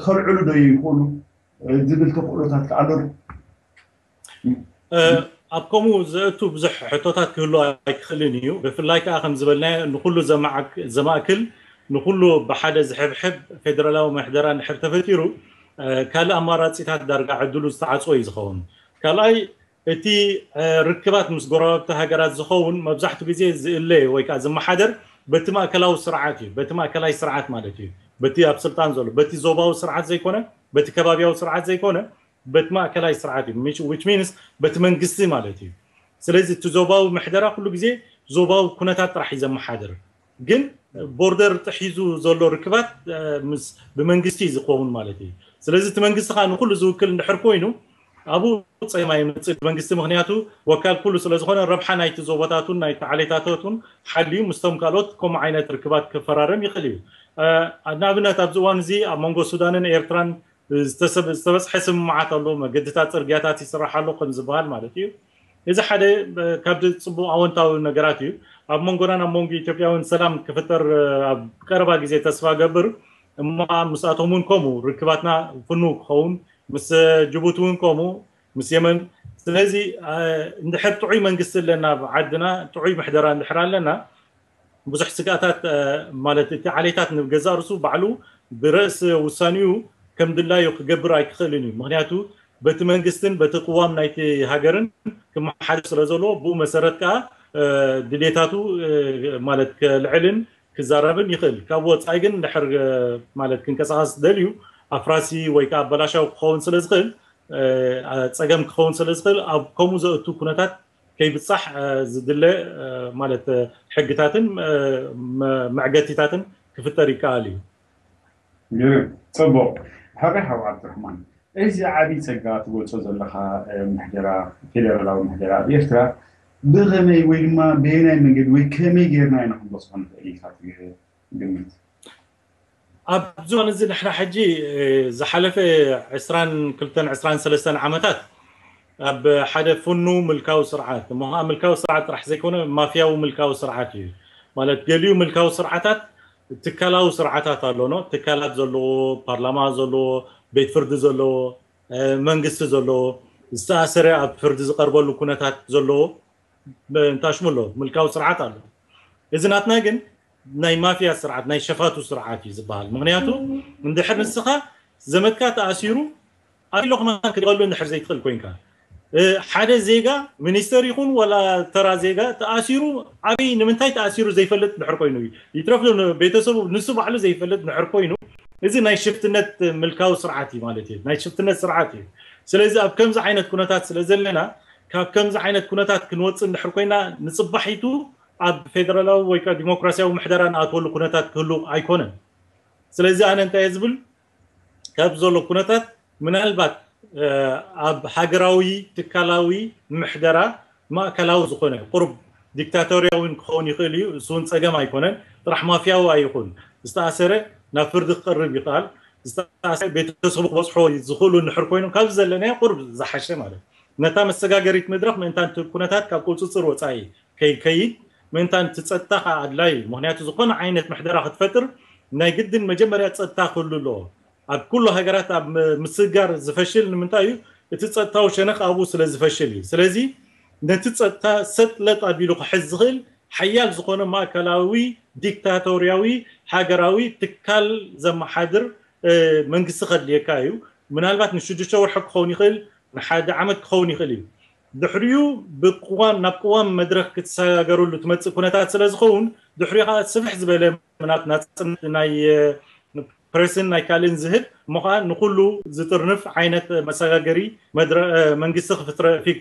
ከልዕሉ ዶ ይኽእሉ ዝብል ተኽእሎታት ከ ኣሎ ዶ? ኣብ ከምኡ ዘእቱ ብዙሕ ሕቶታት ክህሉ ኣይክኽእልን እዩ። ብፍላይ ከዓ ከም ዝበልናዮ ንኩሉ ዘማእክል ንኩሉ ብሓደ ዝሕብሕብ ፌደራላዊ ምሕደራ እንድሕር ተፈጢሩ ካልእ ኣማራፂታት ዳርጋ ዕድሉ ዝተዓፅወ እዩ ዝኸውን። ካልኣይ እቲ ርክባት ምስ ጎረባብቲ ሃገራት ዝኸውን መብዛሕቱ ግዜ ዝእለ ወይ ከዓ ዝመሓደር በቲ ማእከላዊ ስርዓት እዩ። በቲ ማእከላይ ስርዓት ማለት እዩ። በቲ ኣብ ስልጣን ዘሎ በቲ ዞባዊ ስርዓት ዘይኮነ በቲ ከባቢያዊ ስርዓት ዘይኮነ በቲ ማእከላይ ስርዓት እዩ። Which means በቲ መንግስቲ ማለት እዩ። ስለዚ እቲ ዞባዊ ምሕደራ ኩሉ ግዜ ዞባዊ ኩነታት ጥራሕ እዩ ዘመሓድር። ግን ቦርደር ጥሒዙ ዘሎ ርክባት ብመንግስቲ እዩ ዝኸውን ማለት እዩ። ስለዚ እቲ መንግስቲ ከዓ ንኩሉ ዝውክል እንድሕር ኮይኑ ኣብኡ ፀማ ይመፅእ መንግስቲ፣ ምክንያቱ ወካል ኩሉ ስለዝኾነ ረብሓ ናይቲ ዞቦታቱን ናይቲ ዓሌታታቱን ሓልዩ ምስቶም ካልኦት ከምኡ ዓይነት ርክባት ክፈራረም ይኽእል እዩ። ንኣብነት ኣብዚ እዋን እዚ ኣብ መንጎ ሱዳንን ኤርትራን ዝተበፅሐ ስምምዓት ኣሎ። መገድታት፣ ፅርግያታት ይስራሕ ኣሎ ከም ዝበሃል ማለት እዩ። እዚ ሓደ ካብዚ ፅቡቅ ኣወንታዊ ነገራት እዩ። ኣብ መንጎናን ኣብ መንጎ ኢትዮጵያውን ሰላም ክፍጠር ኣብ ቀረባ ግዜ ተስፋ ገብር። እሞ ምስኣቶም እውን ከምኡ ርክባትና ፍኑው ክኸውን፣ ምስ ጅቡቲ እውን ከምኡ፣ ምስ የመን። ስለዚ እንድሕር ጥዑይ መንግስቲ ኣለና ኣብ ዓድና፣ ጥዑይ ምሕደራ እንድሕር ኣለና ብዙሕ ስግኣታት ማለት እቲ ዓሌታት ንገዛእ ርሱ ባዕሉ ብርእስ ውሳኒኡ ከም ድላዩ ክገብር ኣይክኽእልን እዩ። ምክንያቱ በቲ መንግስትን በቲ ቅዋም ናይቲ ሃገርን ክመሓደር ስለ ዘለዎ ብኡ መሰረት ከዓ ድሌታቱ ማለት ክልዕልን ክዛረብን ይኽእል። ካብ ወፃኢ ግን ድሕር ማለት ክንቀሳቀስ ደልዩ ኣፍራሲ ወይ ከዓ ኣበላሻዊ ክኸውን ስለ ዝኽእል ፀገም ክኸውን ስለ ዝኽእል ኣብ ከምኡ ዘእቱ ኩነታት ከይብፃሕ ዝድለ ማለት ሕግታትን መዕገቲታትን ክፍጠር ይከኣል እዩ። ግርም፣ ፅቡቕ። ሕራይ ሓው ዓብዱራሕማን፣ እዚ ዓብዪ ፀጋ ትገልፆ ዘለኻ ምሕደራ፣ ፌደራላዊ ምሕደራ ኣብ ኤርትራ ብኸመይ ወይ ድማ በየናይ መንገዲ ወይ ከመይ ጌርና ኢና ክንበፅሖ ንኽእል ኢልካ ትግምት? ኣብዚ እዋን እዚ ንሕና ሕጂ ዝሓለፈ ዕስራን ክልተን ዕስራን ሰለስተን ዓመታት ኣብ ሓደ ፍኑ ምልካዊ ስርዓት እሞ ከዓ ምልካዊ ስርዓት ጥራሕ ዘይኮነ ማፍያዊ ምልካዊ ስርዓት እዩ። ማለት ገሊኡ ምልካዊ ስርዓታት ትካላዊ ስርዓታት ኣሎኖ፣ ትካላት ዘለዎ፣ ፓርላማ ዘለዎ፣ ቤት ፍርዲ ዘለዎ፣ መንግስቲ ዘለዎ፣ ዝተኣሰረ ኣብ ፍርዲ ዝቀርበሉ ኩነታት ዘለዎ እንታሽሙ ኣሎ፣ ምልካዊ ስርዓት ኣሎ። እዚ ናትና ግን ናይ ማፍያ ስርዓት ናይ ሸፋቱ ስርዓት እዩ ዝበሃል። ምክንያቱ እንድሕር ንስኻ ዘመድካ ተኣሲሩ ኣበይ ኣለኹ ክትሪቐሉ እንድሕር ዘይትኽእል ኮይንካ ሓደ ዜጋ ሚኒስተር ይኹን ወላ ተራ ዜጋ ተኣሲሩ ኣበይ ንምንታይ ተኣሲሩ ዘይፈልጥ ድሕር ኮይኑ እዩ ይትረፍ ቤተሰቡ ንሱ ባዕሉ ዘይፈልጥ ድሕር ኮይኑ እዚ ናይ ሽፍትነት ምልካዊ ስርዓት እዩ ማለት እዩ። ናይ ሽፍትነት ስርዓት እዩ። ስለዚ ኣብ ከምዚ ዓይነት ኩነታት ስለ ዘለና ካብ ከምዚ ዓይነት ኩነታት ክንወፅእ እንድሕር ኮይና ንፅባሒቱ ኣብ ፌደራላዊ ወይ ከዓ ዲሞክራሲያዊ ምሕደራ ንኣትወሉ ኩነታት ክህሉ ኣይኮነን። ስለዚ ኣነ እንታይ እየ ዝብል ካብ ዘሎ ኩነታት ምናልባት ኣብ ሃገራዊ ትካላዊ ምሕደራ ማእከላዊ ዝኾነ ቁሩብ ዲክታቶርያዊ ክኸውን ይኽእል እዩ። እሱ እውን ፀገም ኣይኮነን። ጥራሕ ማፍያዊ ኣይኹን። ዝተኣሰረ ናብ ፍርዲ ክቐርብ ይኽኣል። ዝተኣሰረ ቤተሰቡ ክበፅሖ ዝኽእሉ እንድሕር ኮይኖም ካብዚ ዘለናዮ ቁሩብ ዝሓሸ ማለት እዩ። ነታ መሰጋገሪት መድረኽ ምእንታን እቲ ኩነታት ካብ ቁፅፅር ወፃኢ ከይከይድ ምእንታን እቲ ፀጥታ ከዓ ኣድላይ እዩ። ምክንያቱ ዝኾነ ዓይነት ምሕደራ ክትፈጥር ናይ ግድን መጀመርያ ፀጥታ ክህሉ ኣለዎ። ኣብ ኩሉ ሃገራት ኣብ ምስጋር ዝፈሽል ንምንታይ እዩ? እቲ ፀጥታዊ ሸነኽ ኣብኡ ስለ ዝፈሽል እዩ። ስለዚ ነቲ ፀጥታ ሰጥ ለጥ ኣቢሉ ክሕዝ ዝኽእል ሓያል ዝኾነ ማእከላዊ ዲክታቶርያዊ ሃገራዊ ትካል ዘመሓድር መንግስቲ ከድልየካ እዩ። ምናልባት ንሽዱሽተ ወርሒ ክኸውን ይኽእል፣ ንሓደ ዓመት ክኸውን ይኽእል እዩ። ድሕሪኡ ብቅዋም ናብ ቅዋም መድረክ ክትሰጋገሩሉ ትመፅእ ኩነታት ስለ ዝኸውን ድሕሪኡ ከዓ ስፍሕ ዝበለ ምናት ናፅነት ናይ ፕሬስን ናይ ካልእን ዝህብ እሞ ከዓ ንኩሉ ዝጥርንፍ ዓይነት መሰጋገሪ መንግስቲ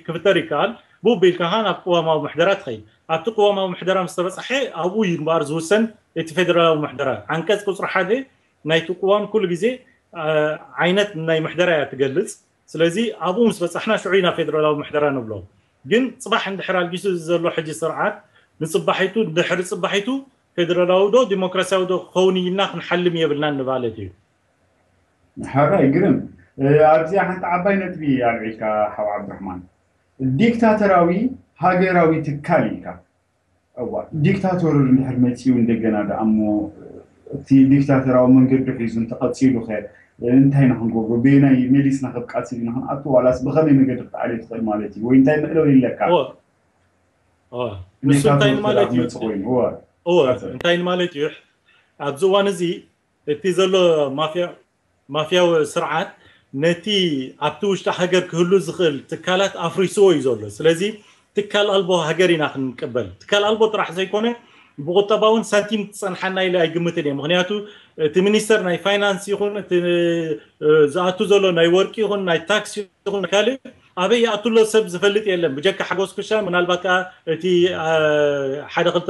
ክፍጠር ይከኣል። ብኡ ቢልካ ከዓ ናብ ቅዋማዊ ምሕደራ ትኸይድ። ኣብቲ ቅዋማዊ ምሕደራ ምስ ተበፃሐ ኣብኡ እዩ እምበኣር ዝውሰን እቲ ፌደራላዊ ምሕደራ። ዓንቀፅ ቁፅሪ ሓደ ናይቲ ቅዋም ኩሉ ግዜ ዓይነት ናይ ምሕደራ እያ ትገልፅ። ስለዚ ኣብኡ ምስ በፃሕና ሽዑ ኢና ፌደራላዊ ምሕደራ ንብሎ። ግን ፅባሕ እንድሕር ኣልጊሱ ዘሎ ሕጂ ስርዓት ንፅባሒቱ እንድሕር ፅባሒቱ ፌደራላዊ ዶ ዲሞክራሲያዊ ዶ ክኸውን ኢልና ክንሓልም የብልናን ንማለት እዩ። ሓራይ ግርም። ኣብዚኣ ሓንቲ ዓባይ ነጥቢ ኣልዒልካ ሓው ዓብድራሕማን፣ ዲክታተራዊ ሃገራዊ ትካል ኢልካ። እዋ ዲክታተር እንድሕር መፂኡ እንደገና ደኣ እሞ እቲ ዲክታተራዊ መንገዲ ሒዙ እንተቐፂሉ ኸ እንታይ ኢና ክንገብሮ? በየናይ መሊስና ከብቃፅል ኢና ክንኣቱ? ዋላስ ብኸመይ መገዲ ክትኣልዮ ትኽእል ማለት እዩ? ወይ እንታይ መእለዊ ኣለካ? ንሱ እንታይ ማለት እዩ? እንታይ ማለት እዩ? ኣብዚ እዋን እዚ እቲ ዘሎ ማፍያ ማፍያዊ ስርዓት ነቲ ኣብቲ ውሽጢ ሃገር ክህሉ ዝኽእል ትካላት ኣፍሪስዎ እዩ ዘሎ። ስለዚ ትካል ኣልቦ ሃገር ኢና ክንቀበል። ትካል ኣልቦ ጥራሕ ዘይኮነ ብቁጠባውን ሳንቲም ትፀንሓና ኢለ ኣይግምትን እየ። ምክንያቱ እቲ ሚኒስተር ናይ ፋይናንስ ይኹን እቲ ዝኣቱ ዘሎ ናይ ወርቂ ይኹን ናይ ታክስ ይኹን ካልእ ኣበይ ይኣቱ ኣሎ ሰብ ዝፈልጥ የለን ብጀካ ሓጎስ ክሻ ምናልባት ከዓ እቲ ሓደ ክልተ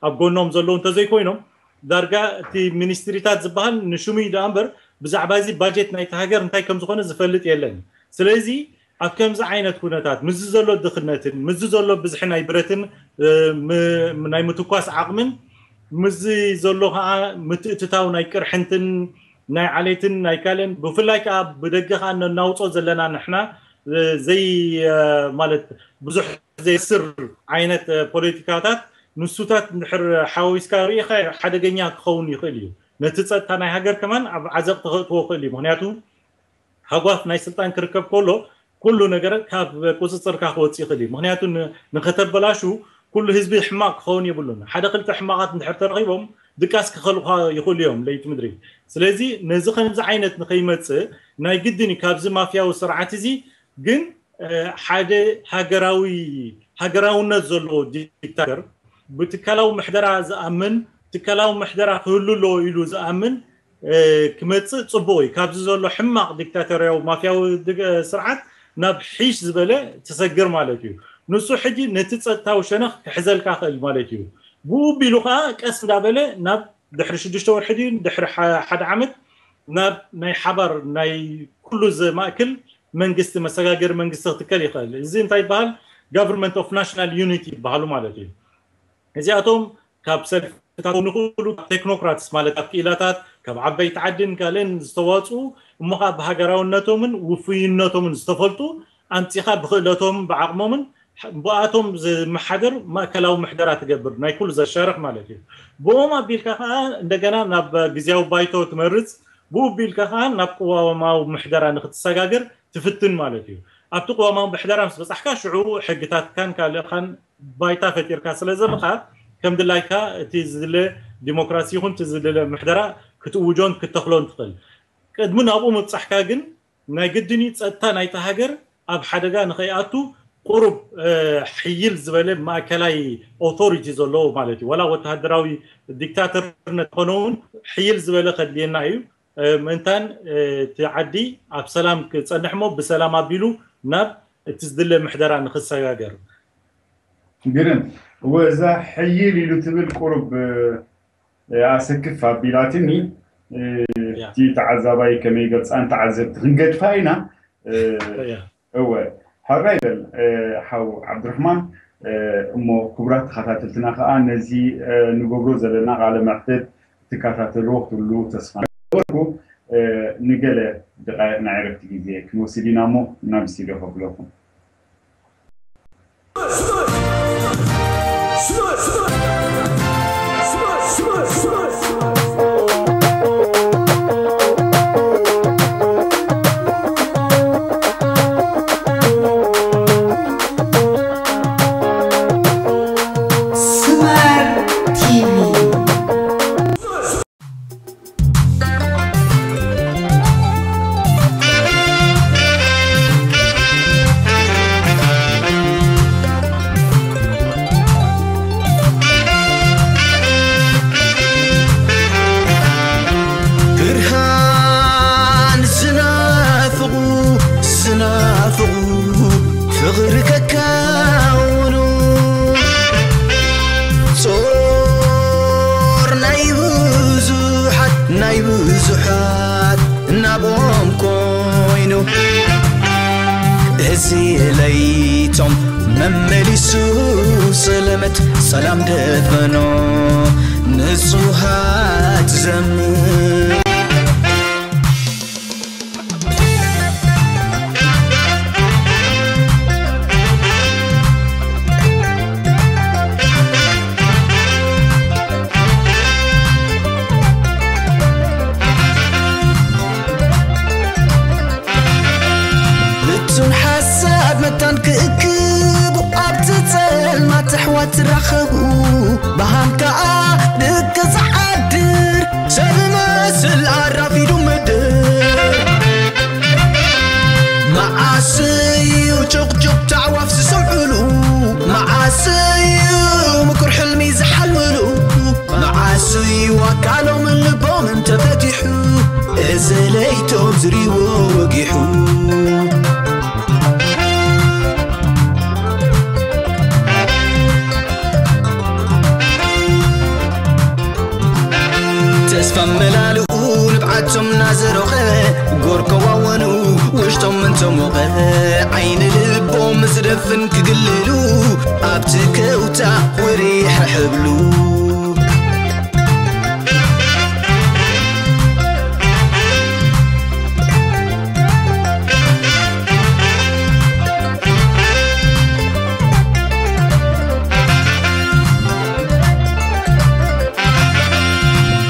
ኣብ ጎኖም ዘለዉ እንተዘይኮይኖም ዳርጋ እቲ ሚኒስትሪታት ዝበሃል ንሽሙ እዩ ደኣ እምበር ብዛዕባ እዚ ባጀት ናይቲ ሃገር እንታይ ከም ዝኾነ ዝፈልጥ የለን። ስለዚ ኣብ ከምዚ ዓይነት ኩነታት ምስዚ ዘሎ ድኽነትን ምስዚ ዘሎ ብዝሒ ናይ ብረትን ናይ ምትኳስ ዓቕምን ምስዚ ዘሎ ከዓ ምትእትታው ናይ ቅርሕንትን ናይ ዓሌትን ናይ ካልእን ብፍላይ ከዓ ብደገ ከዓ ነናውፆ ዘለና ንሕና ዘይ ማለት ብዙሕ ዘይስር ዓይነት ፖለቲካታት ንሱታት እንድሕር ሓዊስካ ርኢኻ ሓደገኛ ክኸውን ይኽእል እዩ። ነቲ ፀጥታ ናይ ሃገር ከማን ኣብ ዓዘቕቲ ክእትዎ ይኽእል እዩ። ምክንያቱ ሃጓፍ ናይ ስልጣን ክርከብ ከሎ ኩሉ ነገር ካብ ቁፅፅርካ ክወፅእ ይኽእል እዩ። ምክንያቱ ንከተበላሹ ኩሉ ህዝቢ ሕማቕ ክኸውን የብሉን። ሓደ ክልተ ሕማቓት እንድሕር ተረኺቦም ድቃስ ክኸልኳ ይኽእሉ እዮም ለይቲ ምድሪ። ስለዚ ነዚ ከምዚ ዓይነት ንኸይመፅእ ናይ ግድን እዩ ካብዚ ማፍያዊ ስርዓት እዚ ግን ሓደ ሃገራዊ ሃገራውነት ዘለዎ ዲክታተር ብትካላዊ ምሕደራ ዝኣምን ትካላዊ ምሕደራ ክህሉ ኣለዎ ኢሉ ዝኣምን ክመፅእ ፅቡቅ እዩ። ካብዚ ዘሎ ሕማቅ ዲክታቶርያዊ ማፍያዊ ስርዓት ናብ ሒሽ ዝበለ ትሰግር ማለት እዩ። ንሱ ሕጂ ነቲ ፀጥታዊ ሸነኽ ክሕዘልካ ክእል ማለት እዩ። ብኡ ቢሉ ከዓ ቀስ እንዳበለ ናብ ድሕሪ ሽዱሽተ ወርሒ ድዩ ድሕሪ ሓደ ዓመት ናብ ናይ ሓባር ናይ ኩሉ ዘማእክል መንግስቲ መሰጋገሪ መንግስቲ ክትከል ይኽእል። እዚ እንታይ ይበሃል? Government of National Unity ይበሃሉ ማለት እዩ። እዚኣቶም ካብ ሰልፍታት ንኽእሉ ካብ ቴክኖክራትስ ማለት ካብ ክኢላታት ካብ ዓበይቲ ዓድን ካልእን ዝተዋፅኡ እሞ ከዓ ብሃገራውነቶምን ውፉይነቶምን ዝተፈልጡ ኣምፂኻ ብክእለቶምን ብዓቕሞምን ብኣቶም ዝመሓደር ማእከላዊ ምሕደራ ትገብር ናይ ኩሉ ዘሻርኽ ማለት እዩ። ብኦም ኣቢልካ ከዓ እንደገና ናብ ግዝያዊ ባይቶ ትመርፅ ብኡ ኣቢልካ ከዓ ናብ ቅዋማዊ ምሕደራ ንክትሰጋገር ትፍትን ማለት እዩ። ኣብቲ ቅዋማዊ ምሕደራ ምስ በፃሕካ ሽዑ ሕግታትካን ካልእኻን ባይታ ፈጢርካ ስለ ዘለኻ ከም ድላይካ እቲ ዝድለ ዲሞክራሲ ይኹን እቲ ዝድለ ምሕደራ ክትእውጆን ክተኽሎን ትኽእል። ቅድሚ ናብኡ ምብፃሕካ ግን ናይ ግድን እዩ ፀጥታ ናይቲ ሃገር ኣብ ሓደጋ ንኸይኣቱ ቁሩብ ሕይል ዝበለ ማእከላይ ኦቶሪቲ ዘለዎ ማለት እዩ። ዋላ ወተሃደራዊ ዲክታተርነት ኮነ እውን ሕይል ዝበለ ከድልየና እዩ። ምእንታን እቲ ዓዲ ኣብ ሰላም ክፀንሕ ሞ ብሰላም ኣቢሉ ናብ እቲ ዝድለ ምሕደራ ንክሰጋገር። ግርም ወዛ ሕይል ኢሉ ትብል ቁሩብ ኣሰክፍ ኣቢላትኒ። እቲ ተዓዛባይ ከመይ ገልፃን ተዓዘብቲ ክንገድፋ ኢና። እወ ሓራይ በል ሓው ዓብድራሕማን። እሞ ክቡራት ተኸታተልትና ከዓ ነዚ ንገብሮ ዘለና ቃለ መሕትት ትከታተልዎ ክትብሉ ተስፋ ገበርኩ። ንገለ ደቃይቕ ናይ ዕረፍቲ ግዜ ክንወስድ ኢና እሞ ናብ ስቱድዮ ከብለኩም። ስመር ቲቪ። ብርሃን ዝናፍቑ፣ ዝናፍቑ ፍቕሪ ከካውኑ፣ ጾር ናይ ብዙሓት፣ ናይ ብዙሓት ናብኦም ኮይኑ፣ እዚ ለይቶም መመሊሱ ጸለመት ሰላም ደፈኖ፣ ንጹሃት ዘምር። ብቱን ሓሳብ መታን ክእክቡ፣ ኣብቲ ጸልማት ኣሕዋት ትራኸቡ፣ ብሃም ከኣ ደቂ ዝዓድር፣ ሰብ መስል ኣራፊዱ ምድር። መዓስ እዩ ጭቕጭቕ ኣዕዋፍ ዝሰምዕሉ? መዓስ እዩ ምኩር ሕልሚ ዝሓልምሉ? መዓስ እዩ ኣካሎምን ልቦምን ተፈቲሑ፣ እዚ ለይቶም ዝሪዎ ወጊሑ? ተስፋ መላልኡ ንብዓቶም እናዘሮኸ፣ ጎርከዋወኑ ውሽጦም እንተሞቐ፣ ዓይኒ ልቦም ዝደፍን ክግልሉ፣ ኣብቲ ከውታ ውሪሕ ሕብሉ።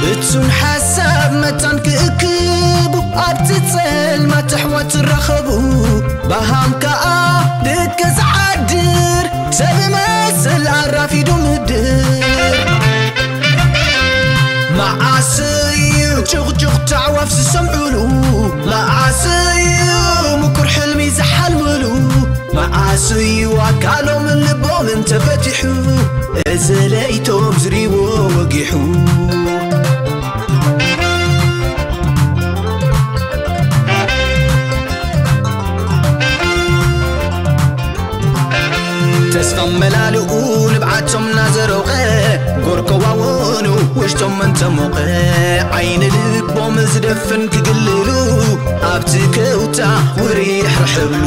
ብቱን ሓሳብ መታን ክእክቡ፣ ኣብቲ ጸልማት ኣሕዋት ትራኸቡ፣ ብሃም ከኣ ደቂ ዝዓድር፣ ሰብ መስል ኣራፊዱ ምድር። መዓስ እዩ ጭቕጭቕ ኣዕዋፍ ዝሰምዕሉ? መዓስ እዩ ምኩር ሕልሚ ዝሓልምሉ? መዓስ እዩ ኣካሎምን ልቦምን ተፈቲሑ፣ እዚ ለይቶም ዝሪዎ ወጊሑ? ተስፋ መላልኡ ንብዓቶም እናዘሮቐ፣ ጎርከዋወኑ ውሽጦም እንተሞቐ፣ ዓይኒ ልቦም ዝደፍን ክግልሉ፣ ኣብቲ ከውታ ውሪሕ ርሕብሉ።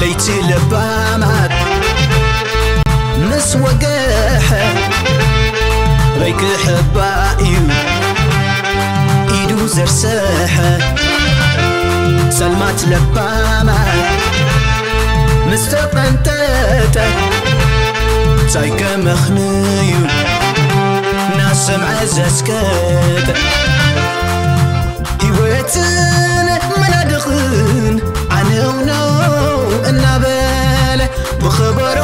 ለይቲ ለባማት ምስ ወገሐ፣ በይ ክሕባእ እዩ ኢዱ ዘርሰሐ። ጸልማት ለባማት ምስ ተቐንጠጠ፣ ታይ ከመኽንዩ ናሰምዐ ዘስከተ። ህይወትን መናድቕን ዓነውነው እናበለ፣ ብኸበሮ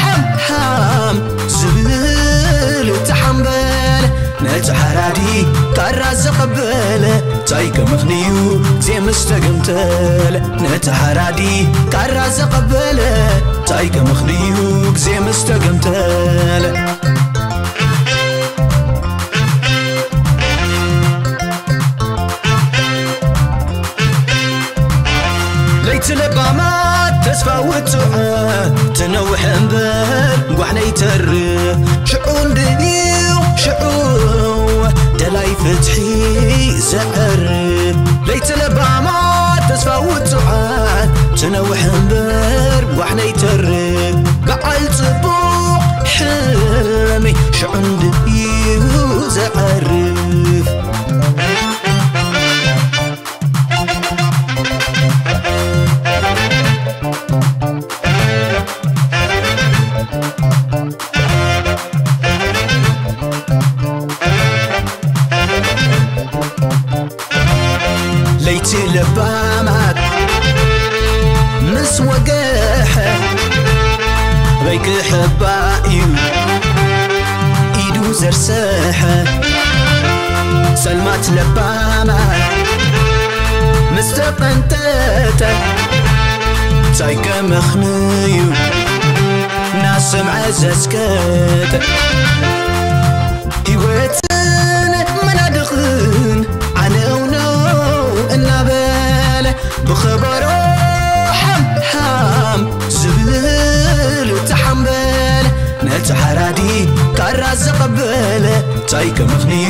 ሓምሓም ዝብል ተሓምበለ። ነቲ ሓራዲ ካራ ዘቐበለ፣ ታይ ከምኽንዩ ግዜ ምስ ተገምተለ። ነቲ ሓራዲ ካራ ዘቐበለ፣ ታይ ከምኽንዩ ግዜ ምስ ተገምተለ። ለይቲ ለባማት ተስፋ ውጹዕ፣ ትነውሕ እምበር ጓሕ ነይተርፍ። ሽዑ እንድዩ ሽዑ ደላይ ፍትሒ ዘዕርፍ። ለይቲ ለባማት ተስፋ ውጹዓት፣ ትነውሕ እምበር ጓሕ ነይተርፍ፣ በዓል ጽቡቕ ሕልሚ ሽዑ እንድዩ ዘዕርፍ። ለይቲ ለባማት ምስ ወገሐ፣ በይ ክሕባእ እዩ ኢዱ ዘርሰሐ። ጸልማት ለባማት ምስ ተቐንጠጠ፣ ታይ ከምኽንዩ ናሰምዐ ዘስቀጠ። ህይወትን መናድኽን ዓነውነው እናበለ፣ ብኸበሮ ሓምሓም ዝብል ተሓምበለ። ነቲ ሓራዲ ካራ ዘቐበለ፣ ታይ ከምኽንዩ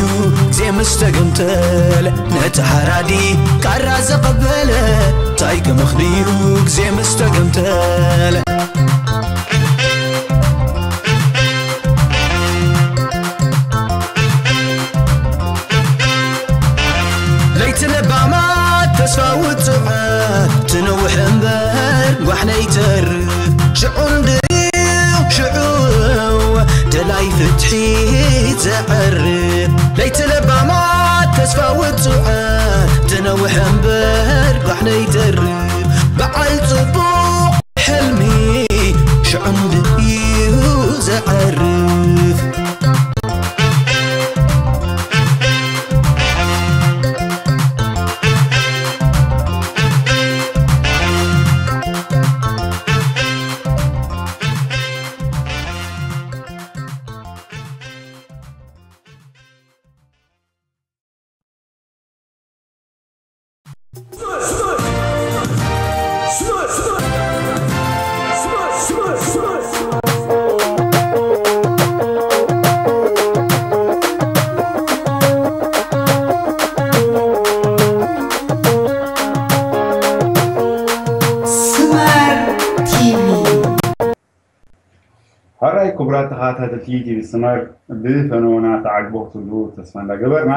ግዜ ምስ ተገምተለ። ነቲ ሓራዲ ካራ ዘቐበለ፣ ታይ ከምኽንዩ ግዜ ምስ ተገምተለ። ለይቲ ለባማት ተስፋ ውጹዓት፣ ትነውሕ እምበር ጓሕ ነይተርፍ። ሽዑ እንድዩ ሽዑ ደላይ ፍትሒ ዘዕርፍ። ለይቲ ለባማት ተስፋ ውጹዓት፣ ትነውሕ እምበር ጓሕ ነይተርፍ። በዓል ጽቡቕ ሕልሚ ሽዑ እንድዩ ዘዕርፍ። ስመር ቲቪ። ሕራይ ክቡራት ተኸታተልቲ ቲቪ ስመር፣ ብፈነወና ተዓግቦ ክትህልዉ ተስፋ እንዳገበርና፣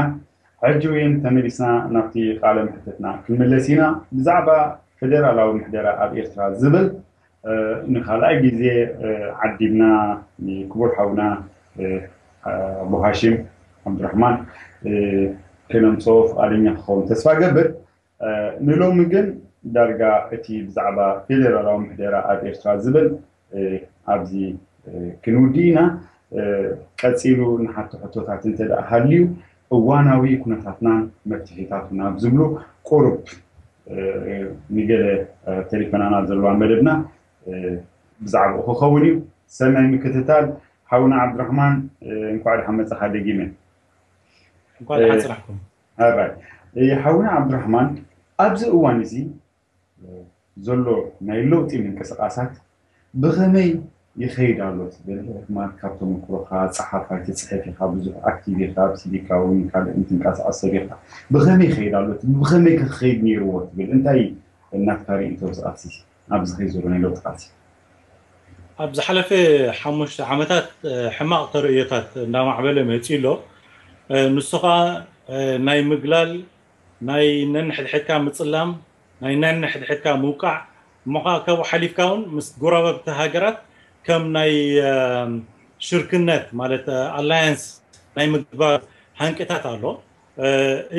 ሕጂ እውን ተመሊስና ናብቲ ቃለ መሕትትና ክንምለስ ኢና። ብዛዕባ ፌደራላዊ ምሕደራ ኣብ ኤርትራ ዝብል፣ እ፣ ንኻልኣይ ግዜ፣ እ፣ ዓዲምና ንክቡር ሓውና፣ እ፣ ኣቦ ሃሽም ዓብዱራሕማን፣ እ፣ ከነምጽኦ ፍቓደኛ ክኸውን ተስፋ ገብር። እ፣ ንሎሚ ግን ዳርጋ እቲ ብዛዕባ ፌደራላዊ ምሕደራ ኣብ ኤርትራ ዝብል፣ እ፣ ኣብዚ፣ እ፣ ክንውድእ ኢና። እ፣ ቀጺሉ ንሓቶ ሕቶታት እንተ ደኣ ሃልዩ፣ እዋናዊ ኩነታትናን መፍትሒታቱን ኣብ ዝብሉ ቁሩብ፣ እ፣ ንገለ፣ እ፣ ተሪፈናና ዘለዋ መደብና፣ እ፣ ብዛዕባኡ ክኸውን እዩ። ሰናይ ምክትታል። ሓውና ዓብዱራሕማን፣ እ፣ እንኳዕ ደሓን መጻኻ ደጊመ። እንኳዕ ደሓን እ፣ ጽናሕኩም። ኣራይ። እ፣ ሓውና ዓብዱራሕማን፣ ኣብዚ እዋን እዚ፣ እ፣ ዘሎ ናይ ለውጢ ምንቅስቓሳት ብኸመይ ይኸይድ ኣሎ ትብል? ማለት ካብ ተመክሮኻ፣ ጸሓፋይ ትጽሕፍ ኢኻ፣ ብዙሕ ኣክቲቭ ኢኻ፣ ኣብ ሲቪካ እውን ካልእ እንትንቀሳቐስ ሰብ ኢኻ። ብኸመይ ይኸይድ ኣሎ ትብል? ብኸመይ ከ ክኸይድ ነይርዎ ትብል? እንታይ ናትካ ርእይቶ ኣብዚ ቃልሲ፣ ኣብዚ ዝኸይድ ዘሎ ናይ ለውጢ ቃልሲ? ኣብ ዝሓለፈ ሓሙሽተ ዓመታት፣ እ፣ ሕማቕ ተርእዮታት እንዳማዕበለ መጺኡ ኣሎ። እ፣ ንሱ ኸኣ፣ እ፣ ናይ ምግላል፣ ናይ ነንሕድሕድካ ምጽላም፣ ናይ ነንሕድሕድካ ምውቃዕ፣ እሞ ኸኣ ካብኡ ሓሊፍካ እውን ምስ ጎረባብቲ ሃገራት ከም ናይ፣ እ፣ ሽርክነት ማለት፣ እ፣ ኣላያንስ ናይ ምግባር ሃንቅታት ኣሎ። እ፣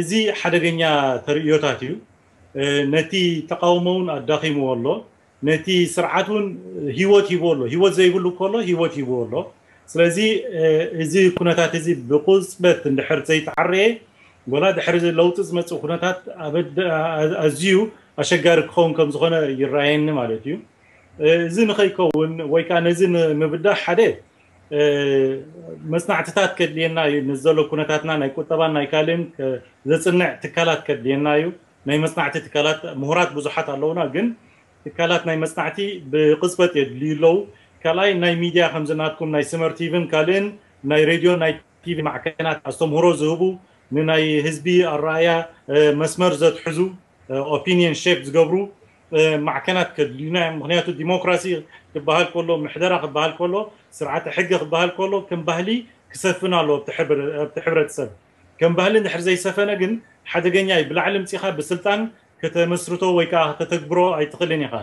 እዚ ሓደገኛ ተርእዮታት እዩ። እ፣ ነቲ ተቃውሞ እውን ኣዳኺምዎ ኣሎ። ነቲ ስርዓት እውን ህይወት ሂብዎ ኣሎ። ህይወት ዘይብሉ ከሎ ህይወት ሂብዎ ኣሎ። ስለዚ፣ እ፣ እዚ ኩነታት እዚ ብቁጽበት እንድሕር ዘይተዓረየ፣ ወላ ድሕሪ ለውጢ ዝመጽእ ኩነታት ኣብ ኣድ-፣ ኣ-፣ ኣዝዩ ኣሸጋሪ ክኸውን ከም ዝኾነ ይረኣየኒ ማለት እዩ። እ፣ እዚ ንኸይከውን ወይ ከኣ ነዚ ንምብዳህ ሓደ፣ እ፣ መጽናዕትታት ከድልየና እዩ። ንዘሎ ኩነታትና ናይ ቁጠባን ናይ ካልእን ከ-፣ ዘጽንዕ ትካላት ከድልየና እዩ። ናይ መጽናዕቲ ትካላት፣ ምሁራት ብዙሓት ኣለዉና፣ ግን ትካላት ናይ መጽናዕቲ ብቕጽበት የድልዩ ኣለዉ። ካልኣይ ናይ ሚድያ ከምዚ ናትኩም ናይ ስመር ቲቪን ካልእን ናይ ሬድዮ ናይ ቲቪ ማዕከናት ኣስተምህሮ ዝህቡ፣ ንናይ ህዝቢ ኣረኣእያ፣ እ፣ መስመር ዘትሕዙ፣ እ፣ ኦፒንየን ሼፕ ዝገብሩ፣ ማዕከናት ከድልዩና እዮም። ምክንያቱ ዲሞክራሲ ክበሃል ከሎ፣ ምሕደራ ክበሃል ከሎ፣ ስርዓተ ሕጊ ክበሃል ከሎ ከም ባህሊ ክሰፍን ኣለዎ ኣብቲ ሕብረተሰብ። ከም ባህሊ እንድሕር ዘይሰፈነ ግን ሓደገኛ እዩ። ብላዕሊ ምፂኻ ብስልጣን ከተመስርቶ ወይ ከዓ ከተግብሮ ኣይትኽእልን ኢኻ።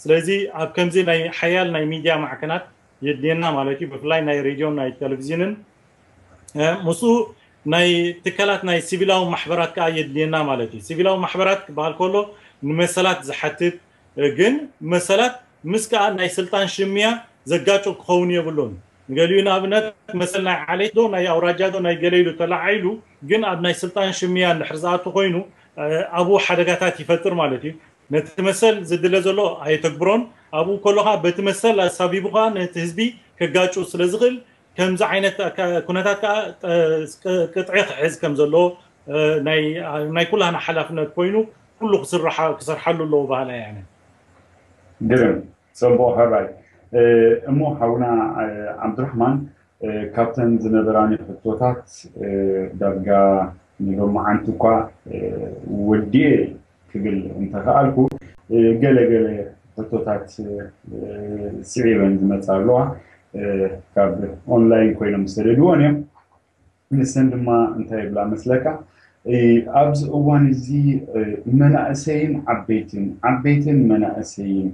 ስለዚ ኣብ ከምዚ ናይ ሓያል ናይ ሚድያ ማዕከናት የድልየና ማለት እዩ። ብፍላይ ናይ ሬድዮን ናይ ቴሌቪዝንን ምስኡ ናይ ትካላት ናይ ሲቪላዊ ማሕበራት ከዓ የድልየና ማለት እዩ። ሲቪላዊ ማሕበራት ክበሃል ከሎ ንመሰላት ዝሓትት፣ ግን መሰላት ምስ ከዓ ናይ ስልጣን ሽምያ ዘጋጩ ክኸውን የብሉን። ንገሊኡ ንኣብነት መሰል ናይ ዓሌት ዶ ናይ ኣውራጃ ዶ ናይ ገለ ኢሉ ተለዓዒሉ፣ ግን ኣብ ናይ ስልጣን ሽምያ እንድሕር ዝኣቱ ኮይኑ ኣብኡ ሓደጋታት ይፈጥር ማለት እዩ። ነቲ መሰል ዝድለ ዘሎ ኣየተግብሮን፣ ኣብኡ ከሎ ከዓ በቲ መሰል ኣሳቢቡ ከዓ ነቲ ህዝቢ ከጋጩ ስለ ዝኽእል ከምዚ ዓይነት ኩነታት ከዓ ቅጥዒ ክሕዝ ከም ዘለዎ ናይ ኩላህና ሓላፍነት ኮይኑ ኩሉ ክሰርሓሉ ኣለዎ ባህላ እያ። ግርም፣ ፅቡቕ። ሕራይ እሞ ሓውና ዓብዱራሕማን፣ ካብተን ዝነበራኒ ሕቶታት ዳርጋ ንሎማዓንቲ እኳ ወዲኤ ክብል እንተኸኣልኩ፣ ገለ ገለ ሕቶታት ስዒበን ዝመፃ ኣለዋ። ካብ ኦንላይን ኮይኖም ዝሰደድዎን እዮም። ንሰን ድማ እንታይ ይብላ መስለካ? ኣብዚ እዋን እዚ መናእሰይን ዓበይትን፣ ዓበይትን መናእሰይን፣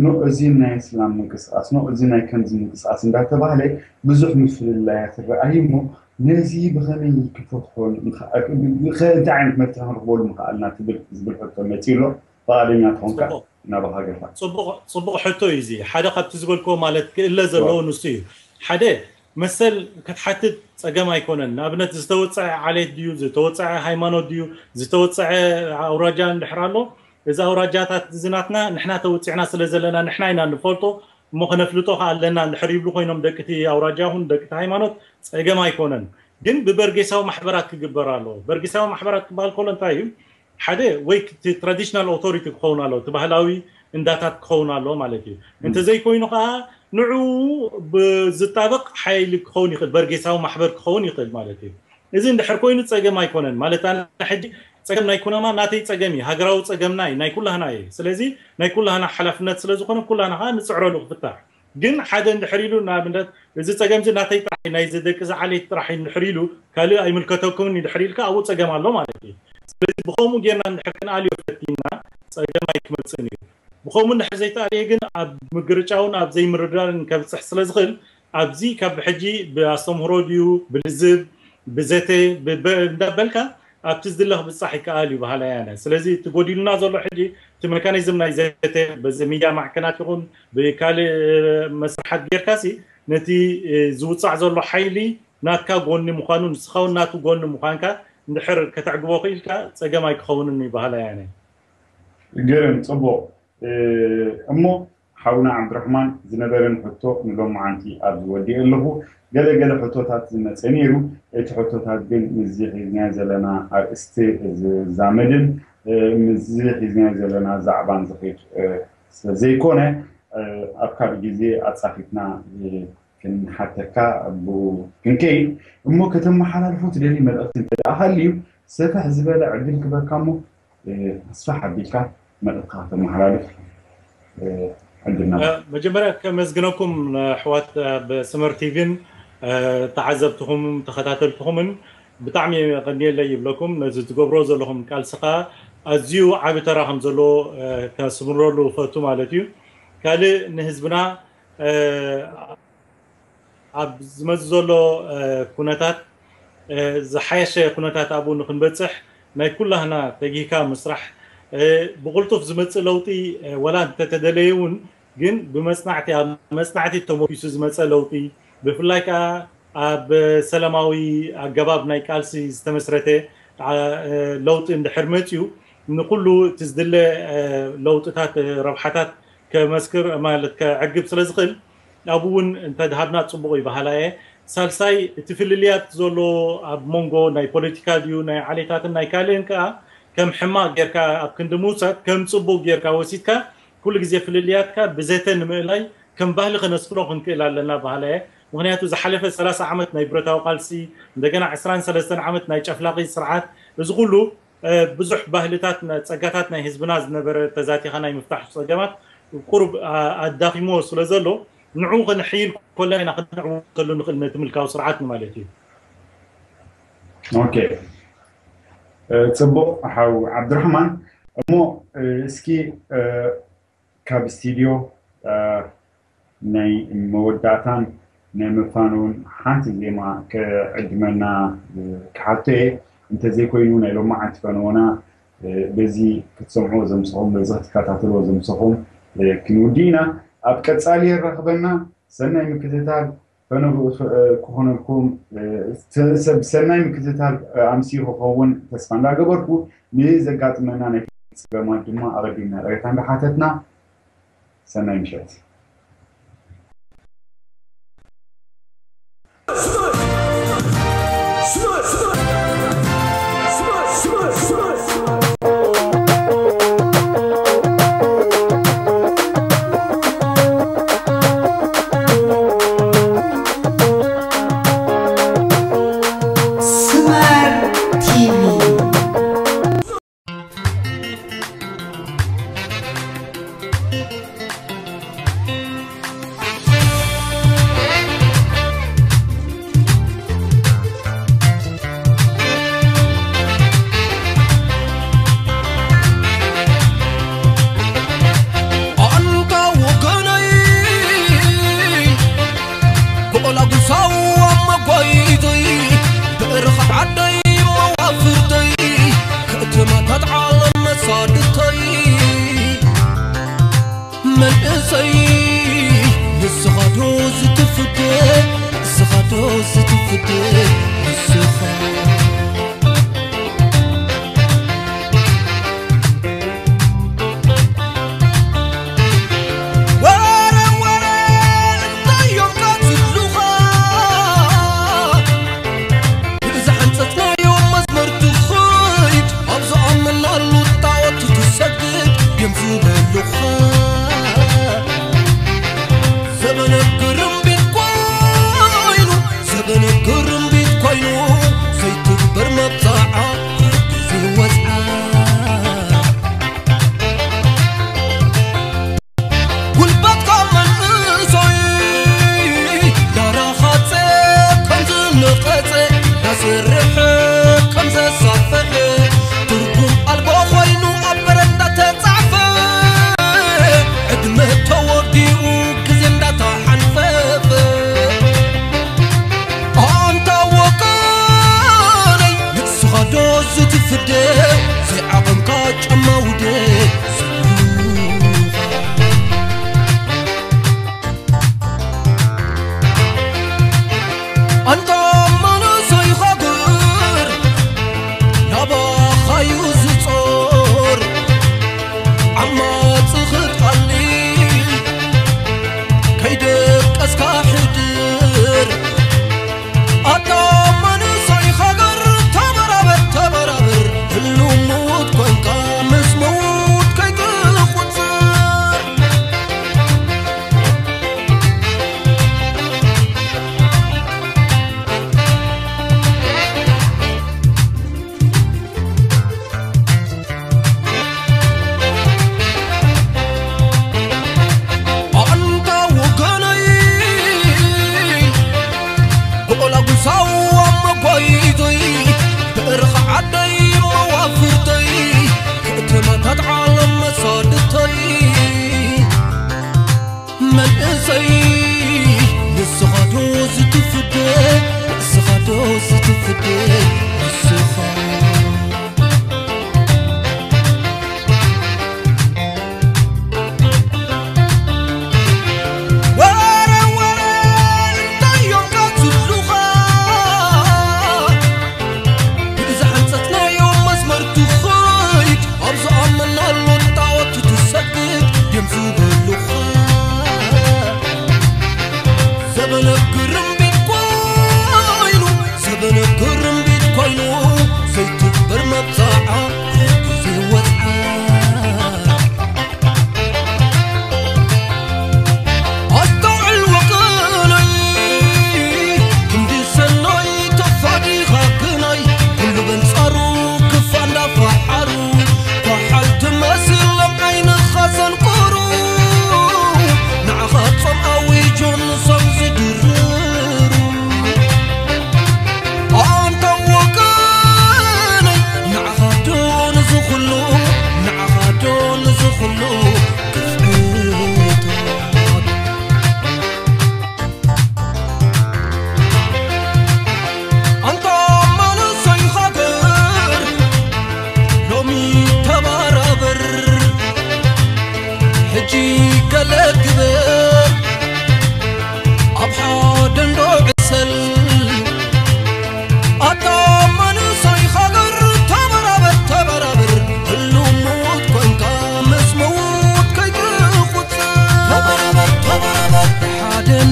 ኖ እዚ ናይ እስላም ምንቅስቃስ፣ ኖ እዚ ናይ ከምዚ ምንቅስቃስ እንዳተባህለ ብዙሕ ምፍልላያት ይረኣይ እሞ፣ ነዚ ብኸመይ ክፈትሖ እንታይ ዓይነት መፍትሒ ክንረኽበሉ ምኽኣልና ትብል ዝብል ሕቶ መፂ ኣሎ። ፈቓደኛ ተኾንካ ናባኻ ገፋ። ፅቡቕ ሕቶ እዩ እዚ። ሓደ ካብቲ ዝበልክዎ ማለት ክእለ ዘለዎ ንሱ እዩ። ሓደ መሰል ክትሓትት ፀገም ኣይኮነን። ንኣብነት ዝተወፀዐ ዓሌት ድዩ፣ ዝተወፀዐ ሃይማኖት ድዩ፣ ዝተወፀዐ ኣውራጃ እንድሕር ኣሎ፣ እዚ ኣውራጃታት እዚ ናትና ንሕና ተወፂዕና ስለ ዘለና ንሕና ኢና ንፈልጦ እሞ ከነፍልጦ ከዓ ኣለና እንድሕር ይብሉ ኮይኖም ደቂ እቲ ኣውራጃ ይኹን ደቂ እቲ ሃይማኖት ፀገም ኣይኮነን። ግን ብበርጌሳዊ ማሕበራት ክግበር ኣለዎ። በርጌሳዊ ማሕበራት ክበሃል ከሎ እንታይ እዩ? ሓደ ወይ እቲ ትራዲሽናል ኦቶሪቲ ክኸውን ኣለዎ፣ እቲ ባህላዊ እንዳታት ክኸውን ኣለዎ ማለት እዩ። እንተዘይኮይኑ ከዓ ንዕኡ ብዝጣበቕ ሓይሊ ክኸውን ይኽእል፣ በርጌሳዊ ማሕበር ክኸውን ይኽእል ማለት እዩ። እዚ እንድሕር ኮይኑ ፀገም ኣይኮነን ማለት ኣነ ሕጂ ፀገም ናይ ኩናማ ናተይ ፀገም እዩ፣ ሃገራዊ ፀገምና እዩ፣ ናይ ኩላህና እዩ። ስለዚ ናይ ኩላህና ሓላፍነት ስለ ዝኾነ ኩላህና ከዓ ንፅዕረሉ ክፍታሕ። ግን ሓደ እንድሕር ኢሉ ንኣብነት እዚ ፀገም እዚ ናተይ ጥራሕ እዩ፣ ናይ ደቂ እዚ ዓሌት ጥራሕ እዩ እንድሕር ኢሉ ካልእ ኣይምልከተኩምን እዩ እንድሕር ኢልካ ኣብኡ ፀገም ኣሎ ማለት እዩ። ስለዚ ብኸምኡ ጌርና እንድሕር ክንኣልዮ ፈቲንና ፀገም ኣይክመፅእን እዩ። ብኸምኡ እንድሕር ዘይተኣልየ ግን ኣብ ምግርጫውን ኣብ ዘይምርዳርን ከብፅሕ ስለ ዝኽእል ኣብዚ ካብ ሕጂ ብኣስተምህሮ ድዩ ብልዝብ ብዘተ እንዳበልካ ኣብቲ ዝድለ ክብፃሕ ይከኣል እዩ በሃላይ ኣነ። ስለዚ እቲ ጎዲሉና ዘሎ ሕጂ እቲ ሜካኒዝም ናይ ዘተ በዚ ሚድያ ማዕከናት ይኹን ብካልእ መስርሓት ጌርካሲ ነቲ ዝውፃዕ ዘሎ ሓይሊ ናትካ ጎኒ ምዃኑ ንስኻ እውን ናቱ ጎኒ ምዃንካ እንድሕር ከተዕግቦ ክኢልካ ፀገም ኣይክኸውንን እዩ በሃላይ ኣነ። ግርም፣ ፅቡቕ። እሞ ሓውና ዓብዱራሕማን ዝነበረን ሕቶ ንሎማዓንቲ ኣብዚ ወዲኤ ኣለኹ። ገለ ገለ ሕቶታት ዝመፀ ነይሩ። እቲ ሕቶታት ግን ምስዚ ሒዝናዮ ዘለና ኣርእስቲ ዝዛመድን ምስዚ ሒዝናዮ ዘለና ዛዕባን ዝኸይድ ስለዘይኮነ ኣብ ካልእ ግዜ ኣፃፊፍና ክንሓተካ ብኡ ክንከይድ። እሞ ከተመሓላልፎ ትደሊ መልእኽቲ እንተ ደኣ ሃልዩ ሰፍሕ ዝበለ ዕድል ክበካ እሞ ኣስፋሕ ኣቢልካ መልእኽትካ ከተመሓላልፍ ዕድልና። መጀመርያ ከመስግነኩም ኣሕዋት ኣብ ስመር ቲቪን ተዓዘብትኹም ተኸታተልትኹምን ብጣዕሚ ቀንየለይ ይብለኩም። ነዚ ትገብሮ ዘለኹም ቃልሲ ከዓ ኣዝዩ ዓቢ ተራ ከም ዘለዎ ከስምረሉ እፈቱ ማለት እዩ። ካልእ ንህዝብና ኣብ ዝመጽእ ዘሎ ኩነታት ዝሓየሸ ኩነታት ኣብኡ ንክንበጽሕ ናይ ኩላህና ተጊህካ ምስራሕ ብቕልጡፍ ዝመጽእ ለውጢ ወላ እንተተደለየ እውን ግን ብመጽናዕቲ ኣብ መጽናዕቲ ተመርኪሱ ዝመጸ ለውጢ ብፍላይ ከዓ ኣብ ሰላማዊ ኣገባብ ናይ ቃልሲ ዝተመስረተ ለውጢ እንድሕር መፅዩ ንኩሉ እቲ ዝድለ ለውጥታት ረብሓታት ከመስክር ማለት ከዕግብ ስለ ዝኽእል ኣብኡ እውን እንተድሃብና ፅቡቕ እዩ በሃላ እየ። ሳልሳይ እቲ ፍልልያት ዘሎ ኣብ መንጎ ናይ ፖለቲካ ድዩ ናይ ዓሌታትን ናይ ካልእን ከዓ ከም ሕማቕ ጌርካ ኣብ ክንዲ ምውሳድ ከም ፅቡቕ ጌርካ ወሲድካ ኩሉ ግዜ ፍልልያትካ ብዘተ ንምእላይ ከም ባህሊ ከነስፍሮ ክንክእል ኣለና በሃላ እየ። ምክንያቱ ዝሓለፈ ሰላሳ ዓመት ናይ ብረታዊ ቃልሲ እንደገና ዕስራን ሰለስተን ዓመት ናይ ጨፍላቂ ስርዓት እዚ ኩሉ ብዙሕ ባህልታት ጸጋታት ናይ ህዝብና ዝነበረ ተዛቲኻ ናይ ምፍታሕ ጸገማት ቁሩብ ኣዳኺሞ ስለ ዘሎ ንዑ ክንሕይል ኮለና ኢና ክንዕወተሉ ንኽእል ነቲ ምልካዊ ስርዓት ማለት እዩ። ኦኬ፣ ጽቡቕ ሓው ዓብድራሕማን። እሞ እስኪ ካብ ስቱድዮ ናይ መወዳእታን ናይ መፋነውን ሓንቲ ዜማ ክዕድመና ክሓቶ እየ። እንተዘይኮይኑ ናይ ሎማዓንቲ ፈነወና በዚ ክትሰምዕዎ ዘምሰኹም፣ በዚ ክትከታተልዎ ዘምሰኹም ክንውዲ ኢና። ኣብ ቀጻሊ የራኽበና። ሰናይ ምክትታል። ፈነው ክኾነልኩም ሰብ ሰናይ ምክትታል ኣምሲ ክኸውን ተስፋ እንዳገበርኩ፣ ንዘጋጥመና ናይ ጸገማት ድማ ኣቐዲምና ይቕሬታ እንዳሓተትና ሰናይ ምሸት።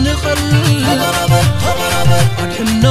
ንቐል ኣድሕኖ